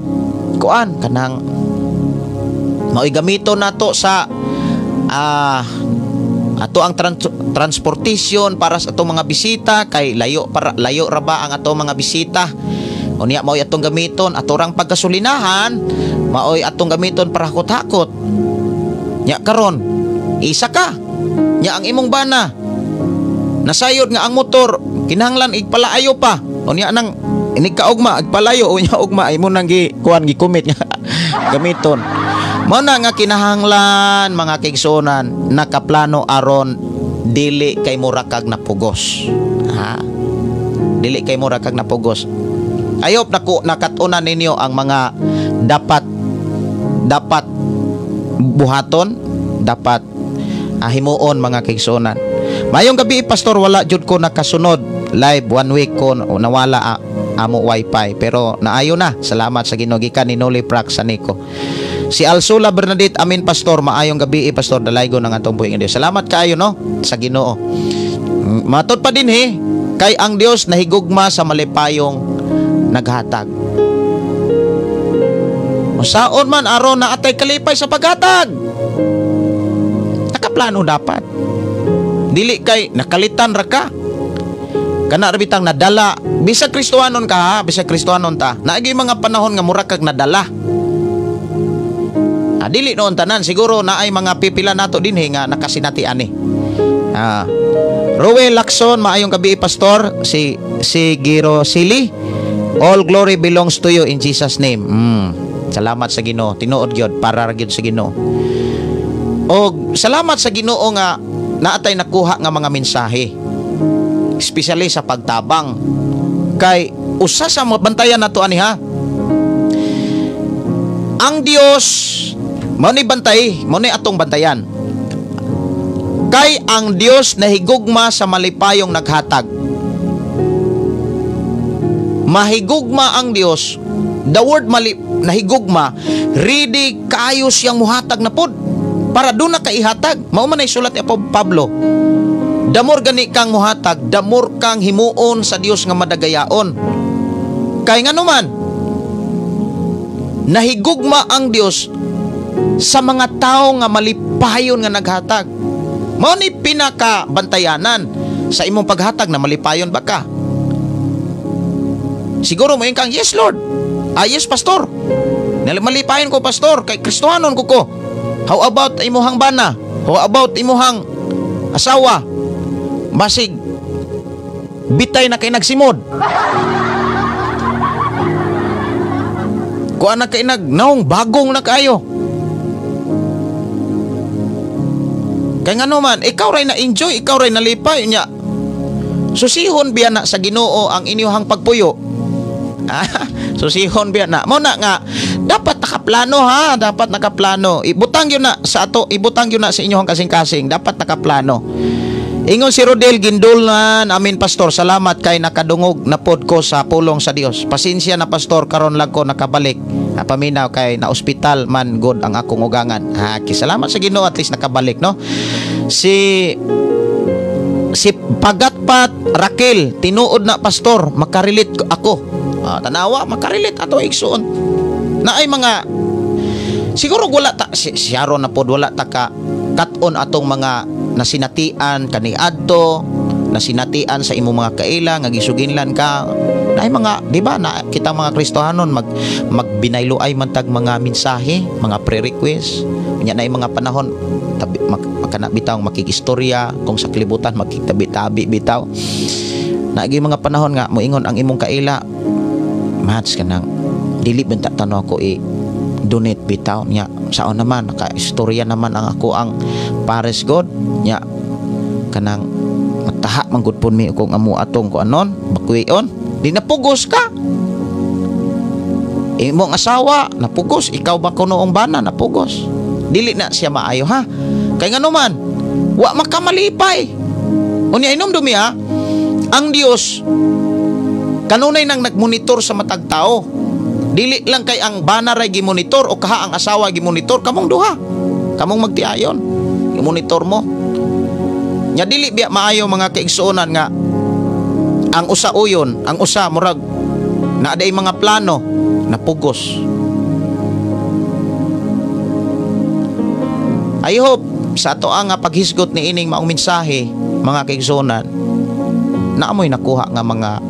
kuan kanang mao'y gamito nato sa ato ang transportation para sa atong mga bisita kay layo para layo ra ba ang atong mga bisita. O niya mao'y atong gamiton ato rang paggasolinahan, mao'y atong gamiton para hakot-hakot. Nya karon isa ka. Nya ang imong bana nasayod nga ang motor kinahanglan igpalaayo pa. O niya nang inig kaugma igpalayo o nya ugma imo nang gi kuan gi-commit nga gamiton. Mao na nga kinahanglan mga kaigsuonan nakaplano aron dili kay murakag napugos. Ha? Dili kay murakag napugos. Ayop nako nakat-unan ninyo ang mga dapat dapat buhaton, dapat himuon mga kaigsuonan. Mayong gabi pastor, wala jud ko nakasunod live 1 week ko nawala amo wifi pero naayo na. Salamat sa Ginoo gikan ni Noli Prax sa Nico. Si Alsula Bernadette, amin pastor, maayong gabi pastor, dalaygo ng atong buhi nga Dios. Salamat kaayo no sa Ginoo. Matod pa din he, kay ang Dios nahigugma sa malipayong naghatag. Usaon man aron na atay kalipay sa paghatag. Nakaplano dapat. Dili kay nakalitan ra ka. Kana ra bitang nadala, bisag Kristohanon ka ha, bisag Kristohanon ta. Naagi mga panahon nga mura kag nadala. Dili noon tanan, siguro naay mga pipila nato dinhi nga nakasinati ani. Roel Lacson, maayong gabi pastor, si Giro Sili. All glory belongs to you in Jesus name. Salamat sa Ginoo, tinuod gyud para ra gyud sa Ginoo. Og salamat sa Ginoo nga naatay nakuha nga mga mensahe. Especially sa pagtabang. Kay usa sa bantayan nato ani ha. Ang Dios mao ni bantay, mao ni atong bantayan. Kay ang Dios nahigugma sa malipayong naghatag. Mahigugma ang Dios. The word nahigugma, ready kaayo siyang muhatag na pod. Para doon na kaihatag. Mao man ay sulat ni Pablo. Damor gani kang muhatag, damor kang himuon sa Dios nga madagayaon. Kay ngano man, nahigugma ang Dios sa mga tao nga malipayon nga naghatag. Mao ni pinakabantayanan sa imong paghatag na malipayon ba ka? Siguro mo kang, yes Lord. Ah, yes pastor. Malipayon ko pastor kay Kristohanon ko ko. How about imuhang bana? How about imuhang asawa? Basig bitay na kay nagsimod. Kuan na kay nagnaong bagong na kayo. Kay ngano man, ikaw ray na enjoy, ikaw ray nalipay nya. Susihon biya na sa Ginoo ang inyuhang pagpuyo. Susihon biya na. Mao na nga Dapat nakaplano ha, dapat nakaplano. Ibutang yun na sa ato, ibutang yun na sa inyong kasing-kasing, dapat nakaplano. Ingon si Rodel Gindulnan, amin pastor, salamat kay nakadungog na pod ko sa pulong sa Dios. Pasensya na pastor, karon lang ko nakabalik. Paminaw kay na ospital man god ang akong ugangan. Ha, salamat sa Ginoo, at least nakabalik, no. Si Pagatpat Raquel, tinuod na pastor, makarelate ako. Tanawa, makarelate ato igsuon. Naay mga siguro wala ta si Sharon na pod wala ta ka kat-on atong mga nasinatian kaniadto, nasinatian sa imong mga kaila nga gisuginlan ka. Naay mga, di ba, na kita mga Kristohanon magbinayloay man tag mga mensahe, mga pre-request. Nya naay mga panahon tabi, makana bitaw makigistorya kung sa kalibutan makitabi-tabi bitaw. Naagi mga panahon nga moingon ang imong kaila, match ka nang dili benta tanaw ako i donate bitaw nya saon naman naka-istorya naman ang ako ang pares god nya kanang mataha man gud pud mi kung amo atong kuanon bakwion di napugos ka imong asawa napugos, ikaw ba kuno ang bana napugos, dili na siya maayo ha, kay ngano man wa makamalipay. Unya inom dumi ha, ang Dios kanunay nang nagmonitor sa matag tao. Dili lang kay ang bana ray gimonitor o kaha ang asawa gimonitor, kamong duha. Kamong magtiayon. Gimonitor mo. Nya dili biya maayo mga kaigsuonan nga ang usa uyon, ang usa murag naaday mga plano napugos. I hope sa ato ang paghisgot ni ining maong mensahe mga kaigsuonan, naamoy nakuha nga mga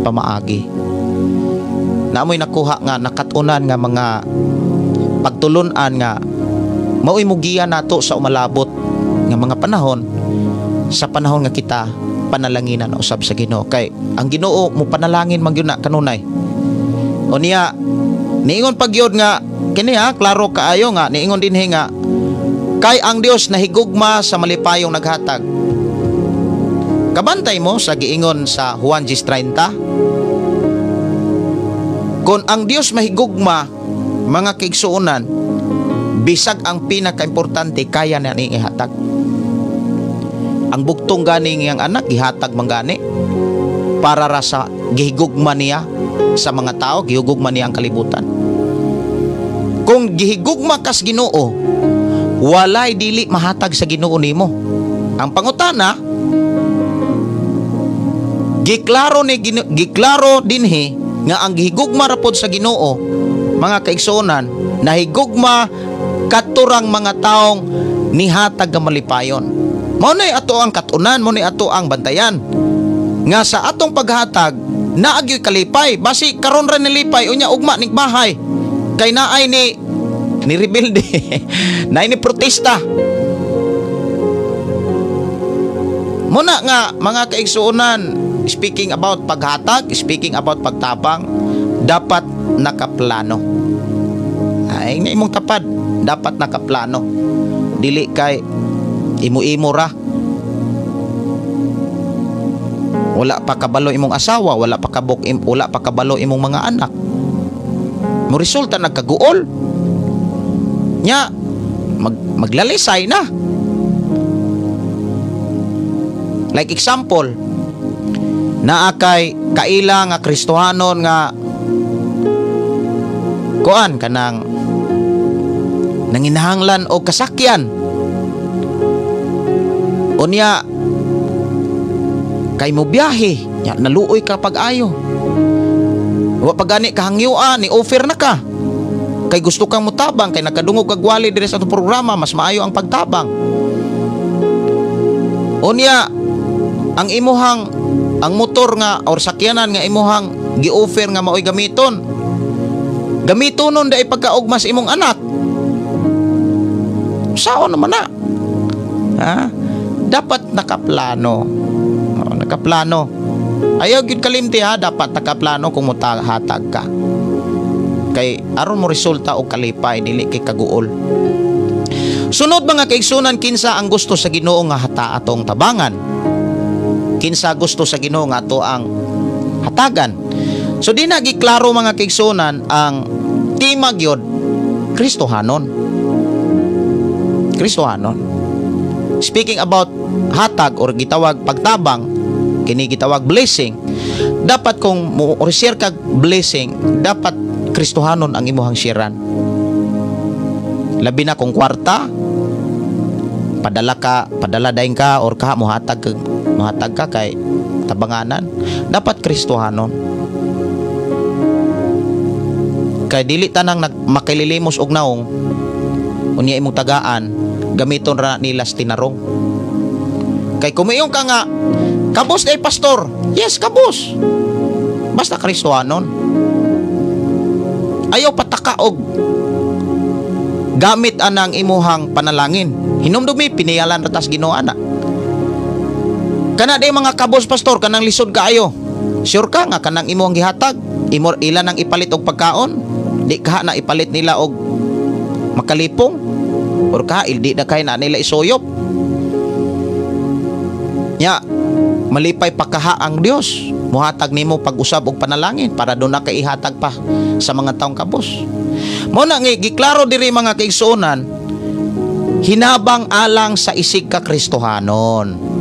pamaagi. Naamoy nakuha nga nakatunan nga mga pagtulunan nga mao'y mugiya nato sa umalabot nga mga panahon, sa panahon nga kita panalanginan usab sa Ginoo. Kay ang Ginoo mo panalangin man gyud na kanunay. O niya niingon pagyod nga kini ha, klaro kaayo nga niingon dinhi nga kay ang Dios nahigugma sa malipayong naghatag. Kabantay mo sa giingon sa Juan 10:30. Kung ang Dios mahigugma mga kaigsuonan, bisag ang pinakaimportante kaya na ning ihatag. Ang bugtong gani ngiyang anak gihatag man gani para ra sa gihigugma niya sa mga tao, gihigugma niya ang kalibutan. Kung gihigugma kas Ginoo, walay dili mahatag sa Ginoo nimo. Ang pangutana, giklaro giklaro dinhi nga ang gihigugma ra pod sa Ginoo mga kaigsuonan, nahigugma katurang mga taong nihatag nga malipayon. Mao nay ato ang katunan, mao nay ato ang bantayan nga sa atong paghatag naagyoy kalipay. Basi karon ra nilipay unya ugma ning bahay kay naay ni rebelde naay ni protesta. Muna nga mga kaigsuonan, speaking about paghatag, speaking about pagtabang, dapat nakaplano. Ay, imong tapad, dapat nakaplano. Dili kay imo-imo ra. Wala pa kabalo imong asawa, wala pa kabalo imong mga anak. Mo resulta nagkaguol. Nya maglalisay na. Like example, naa kay kaila nga Kristohanon nga kuan kanang nanginahanglan og kasakyan. Unya kay mo biyahe, nya naluoy ka pag-ayo. Wa pa gani kahangyuan, ni offer na ka. Kay gusto kang mutabang, kay nakadungog kag wali diri sa atong programa, mas maayo ang pagtabang. Unya ang imuhang ang motor nga or sakyanan nga imuhang gi-offer nga maoy gamiton. Gamitonon dai pagkaugmas imong anak. Saon naman na? Ha? Dapat nakaplano. Oh, nakaplano. Ayaw gyud kalimti ha, dapat nakaplano kung mutahatag ka. Kay aron mo resulta og kalipay dili kay kaguol. Sunod mga kaigsunan, kinsa ang gusto sa Ginoo nga hata atong tabangan? Kinsa gusto sa Ginoo nga ato ang hatagan? So di na giklaro mga kaigsunan ang tema gyud Kristohanon. Kristohanon. Speaking about hatag or gitawag pagtabang, kini gitawag blessing, dapat kung mo share kag blessing, dapat Kristohanon ang imuhang sharean. Labi na kung kwarta, padala ka, padala dayon ka or ka muhatag ka kay tabanganan, dapat Kristohanon. Kay dili tanang makililimos og naong unya imong tagaan, gamiton ra nila sa tinarong. Kay kumiyon ka nga kabos ay pastor, yes kabos, basta Kristohanon. Ayaw pataka og gamit anang imuhang panalangin. Hinumdumi piniyalan ra tas Ginoo ana. Kana di mga kabos pastor, kanang lisod kaayo. Sure ka nga kanang imuhang gihatag, imo ila nang ipalit og pagkaon, di ka na ipalit nila og makalipong or ka di na kay na nila isuyop. Nya malipay pakaha ang Dios, muhatag nimo pag-usab og panalangin para do na kay ihatag pa sa mga taong kabos. Mao na nga giklaro diri mga kaigsuonan, hinabang alang sa isig ka Kristohanon.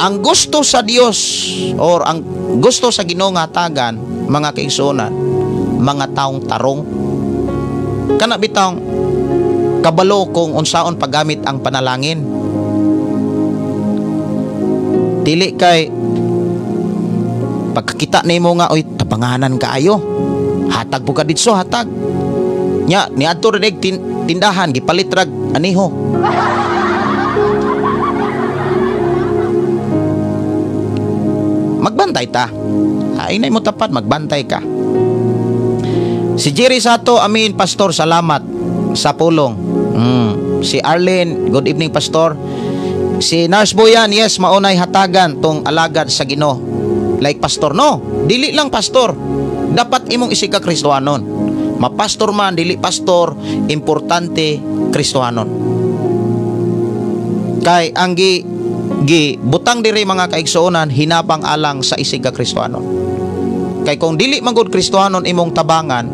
Ang gusto sa Dios or ang gusto sa Ginoo nga hatagan mga kaigsuonan, mga taong tarong. Kana bitawng kabalo kung unsaon paggamit ang panalangin. Dili kay pagkakita nimo nga oy tabanganan kaayo, hatag po ka didto, hatag. Nya niadto ra tindahan gipalit rag aniho. Magbantay ta. Ay nay mo tapat, magbantay ka. Si Jerry Sato, amin pastor, salamat sa pulong. Si Arlene, good evening pastor. Si Nurse Boyan, yes, maunay hatagan tong alagad sa Ginoo. Like pastor, no, dili lang pastor. Dapat imong isig ka Kristohanon. Mapastor man, dili pastor, importante Kristohanon. Kay ang gi butang diri mga kaigsuonan, hinabang alang sa isig ka Kristohanon. Kay kung dili man gud Kristohanon imong tabangan,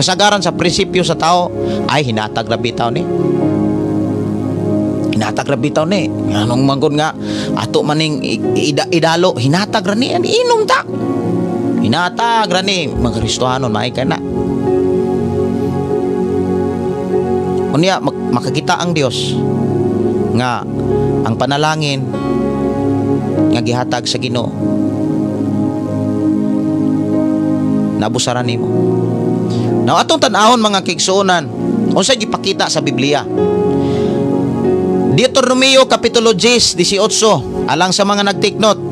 kasagaran sa prinsipyo sa tao, ay hinatag ra bitaw ni. Hinatag ra bitaw ni. Nganong man gud nga ato maning idalo, hinatag ra ni, inom ta. Hinatag ra ni mga Kristohanon, maay ka na. Unya makakita ang Dios nga ang panalangin nga gihatag sa Ginoo nabusaran nimo. Now atong tan-awon mga kaigsuonan, unsay gipakita sa Biblia? Deuteronomio kapitulo 10 18, alang sa mga nag-take note,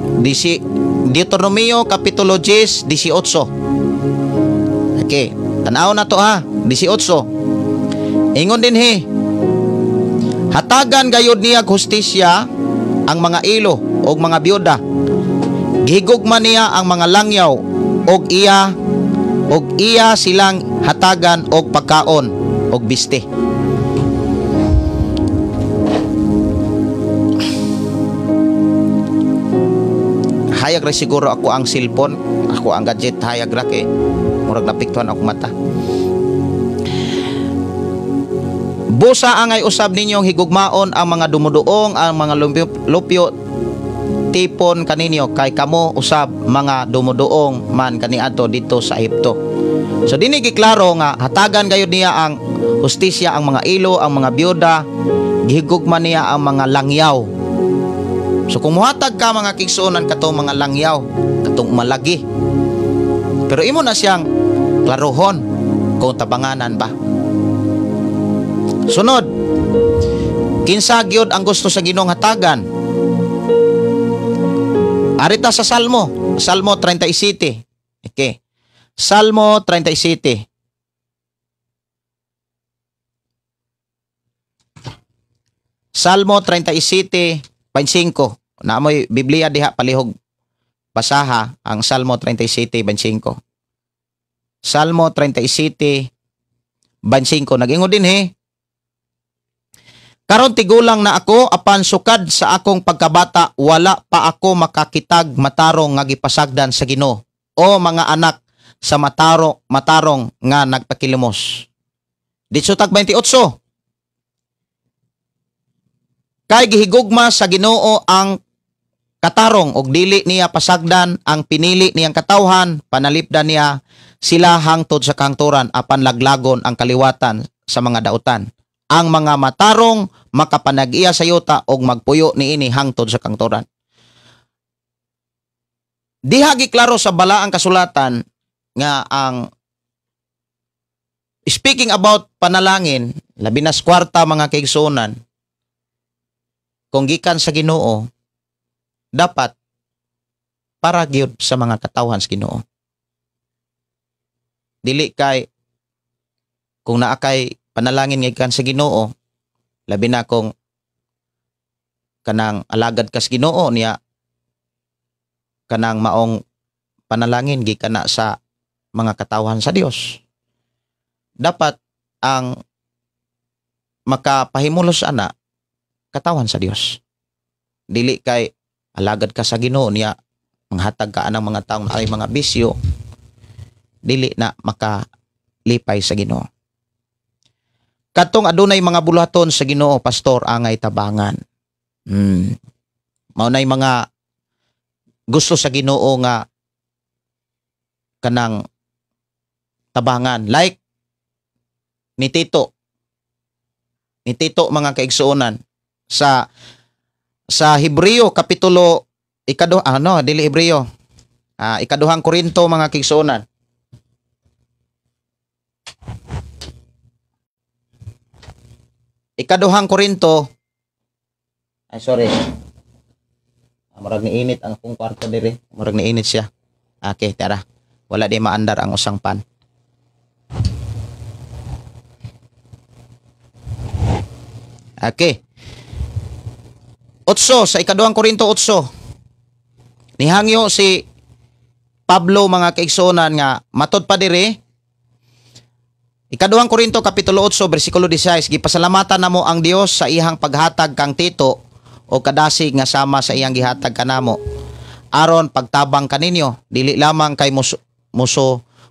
Deuteronomio kapitulo 10 18. Okay, tan-awon na to ha, 18. Ingon dinhi, hatagan gayud niya hustisya ang mga ilo og mga biyuda. Gihigugma niya ang mga langyaw og iya silang hatagan og pagkaon og biste. Hayag ra siguro ako ang cellphone, ako ang gadget, hayag ra kay murag napiktuhan ako mata. Busa angay usab ninyong higugmaon ang mga dumuduong, ang mga lupyo tipon kaninyo, kay kamo usab mga dumuduong man kaniadto dito sa Ehipto. So dinhi giklaro nga hatagan gayud niya ang hustisya ang mga ilo, ang mga biyuda, gihigugma niya ang mga langyaw. So kung muhatag ka mga kigsuonan katong mga langyaw, katong malagi, pero imo na siyang klarohon kung tabanganan ba. Sunod, kinsa gyud ang gusto sa Ginoong hatagan? Arita sa Salmo, Salmo 37. Okay. Salmo 37. Salmo 37:25. Naamoy Biblia diha palihog basaha ang Salmo 37:25. Salmo 37:25. Nag-ingon dinhi, karon tigulang na ako, apan sukad sa akong pagkabata, wala pa ako makakitag matarong nga gipasagdan sa Ginoo. O mga anak sa matarong nga nagpakilimos. Ditso tag 28. Kay gihigugma sa Ginoo ang katarong og dili niya pasagdan ang pinili niyang katawhan, panalipdan niya sila hangtod sa kahangturan, apan laglagon ang kaliwatan sa mga dautan. Ang mga matarong makapanag-iya sa yuta og magpuyo niini hangtod sa kahangturan. Diha giklaro sa balaang kasulatan nga ang speaking about panalangin, labi na sa kwarta mga kaigsuonan, kung gikan sa Ginoo, dapat para gyud sa mga katawhan sa Ginoo. Dili kay kung naa kay panalangin gikan sa Ginoo, labi na kung kanang alagad ka sa Ginoo niya, kanang maong panalangin gikan na sa mga katawhan sa Dios. Dapat ang makapahimulos ana katawhan sa Dios. Dili kay alagad ka sa Ginoo niya, manghatag ka anang mga taong ay mga bisyo, dili na makalipay sa Ginoo. Katong adunay mga buluhaton sa Ginoo, pastor, angay tabangan. Mao nay mga gusto sa Ginoo nga kanang tabangan, like ni Tito. Ni Tito mga kaigsuonan sa Hebreo kapitulo dili Hebreo. Ikaduhang Korinto mga kaigsuonan. Ikaduhang Korinto. Ay sorry. Murag niinit ang akong kwarto diri. Murag niinit siya. Okay, tara. Wala di maandar ang usang pan. Okay. 8, sa ikaduhang Korinto 8. Nihangyo si Pablo mga kaigsuonan nga matod pa diri. Ikaduhang Korinto kapitulo 8 bersikulo 16, gipasalamatan namo ang Dios sa iyang paghatag kang Tito o kadasig nga sama sa iyang gihatag kanamo aron pagtabang kaninyo, dili lamang kay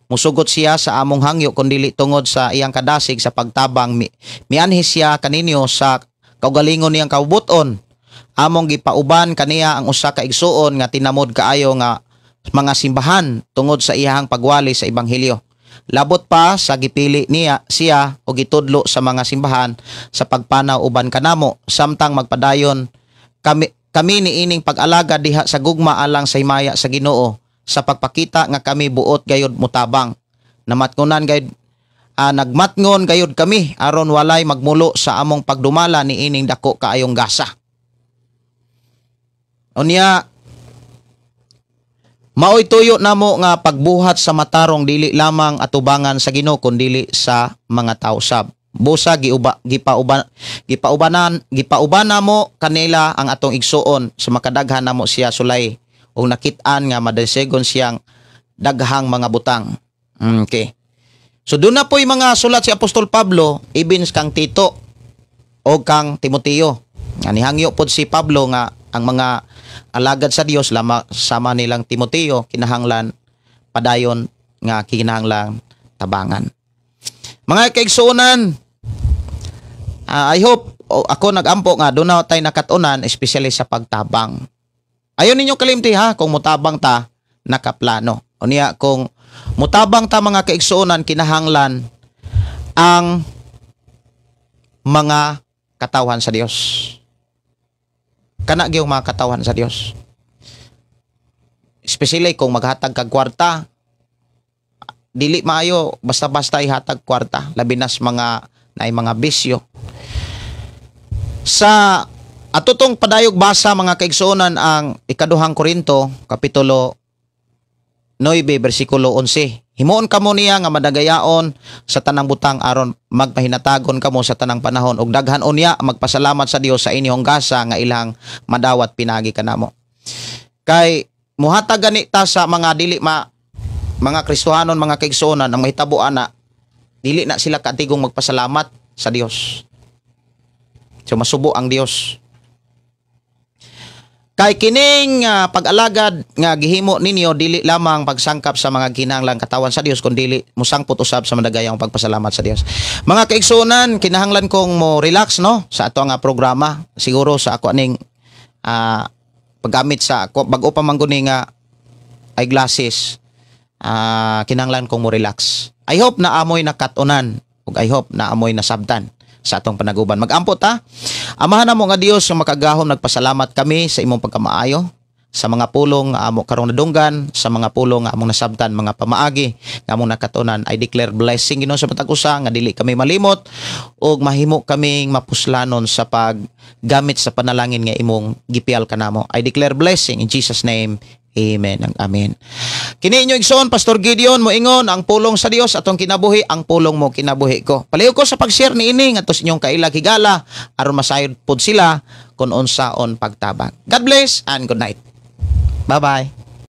musugot siya sa among hangyo kundili tungod sa iyang kadasig sa pagtabang mianhi siya kaninyo sa kaugalingon niyang kaubuton. Among gipauban kaniya ang usa ka igsuon nga tinamod kaayo nga mga simbahan tungod sa iyang pagwali sa ebanghelyo. Labot pa sa gipili niya siya o gitudlo sa mga simbahan sa pagpanaw uban kanamo, samtang magpadayon kami niining pag-alaga diha sa gugma alang sa himaya sa Ginoo sa pagpakita nga kami buot gayud mutabang. Namatngonan gayud nagmatngon gayud kami aron walay magmulo sa among pagdumala niining dako kaayong gasa. Unya maoy tuyo namo nga pagbuhat sa matarong dili lamang atubangan sa Ginoo kundili sa mga tawo sab. Busa gipauban namo kanila ang atong igsuon sa makadaghan namo siya sulay ug nakit-an nga madasegon siyang daghang mga butang. Okay. So doon na po'y mga sulat si Apostol Pablo ibins kang Tito o kang Timoteo. Nga nihangyo pod si Pablo nga ang mga alagad sa Dios lama sama nilang Timoteo kinahanglan padayon nga kinahanglan tabangan. Mga kaigsuonan, I hope ako nagampo nga doon na tayo nakatunan, especially sa pagtabang. Ayon ninyo kalimti ha, kung mutabang ta nakaplano. Unya kung mutabang ta mga kaigsuonan kinahanglan ang mga katawhan sa Dios. Kana gyud mga katawhan sa Dios. Especially kung maghatag kag kwarta, dili maayo basta-basta ihatag kwarta, labi nas mga naay mga bisyo. Sa ato tong padayog basa mga kaigsuonan ang ikaduhang Korinto kapitulo 9 bersikulo 11. Himuon kamo niya nga madagayaon sa tanang butang aron magpahinatagon kamo sa tanang panahon ug daghan unya magpasalamat sa Dios sa inyong gasa nga ilang madawat pinagi kanamo. Kay muhatag gani ta sa mga dili ma mga Kristohanon mga kaigsuonan ang mahitabo ana dili na sila katigong magpasalamat sa Dios. So masubo ang Dios. Kay kining pag-alagad nga gihimo ninyo, dili lamang pagsangkap sa mga kinahanglang katawan sa Dios, kundi musangpot usab sa madagayang pagpasalamat sa Dios. Mga kaigsuonan, kinahanglan kong mo relax, no, sa ato nga programa. Siguro sa ako aning paggamit sa ako, bag-o pa man guni nga eyeglasses, kinahanglan kong mo relax. I hope na amoy nakatunan ug I hope na amoy nasabtan sa atong panaguban. Magampo ta. Amahan namo nga Dios nga makagahom, nagpasalamat kami sa imong pagkamaayo, sa mga pulong nga amo karong nadunggan, sa mga pulong nga among nasabtan, mga pamaagi nga among nakatunan. I declare blessing, Ginoo, sa matag usa nga dili kami malimot ug mahimo kaming mapuslanon sa paggamit sa panalangin nga imong gipiyal kanamo. I declare blessing in Jesus' name. Amen and amen. Kini inyo igsoon, Pastor Gideon, moingon, ang pulong sa Dios atong kinabuhi, ang pulong mo kinabuhi ko. Palihog ko sa pag-share niini ngadto sa inyong kaila, higala, aron masayod pod sila kung unsaon pagtabang. God bless and good night. Bye-bye.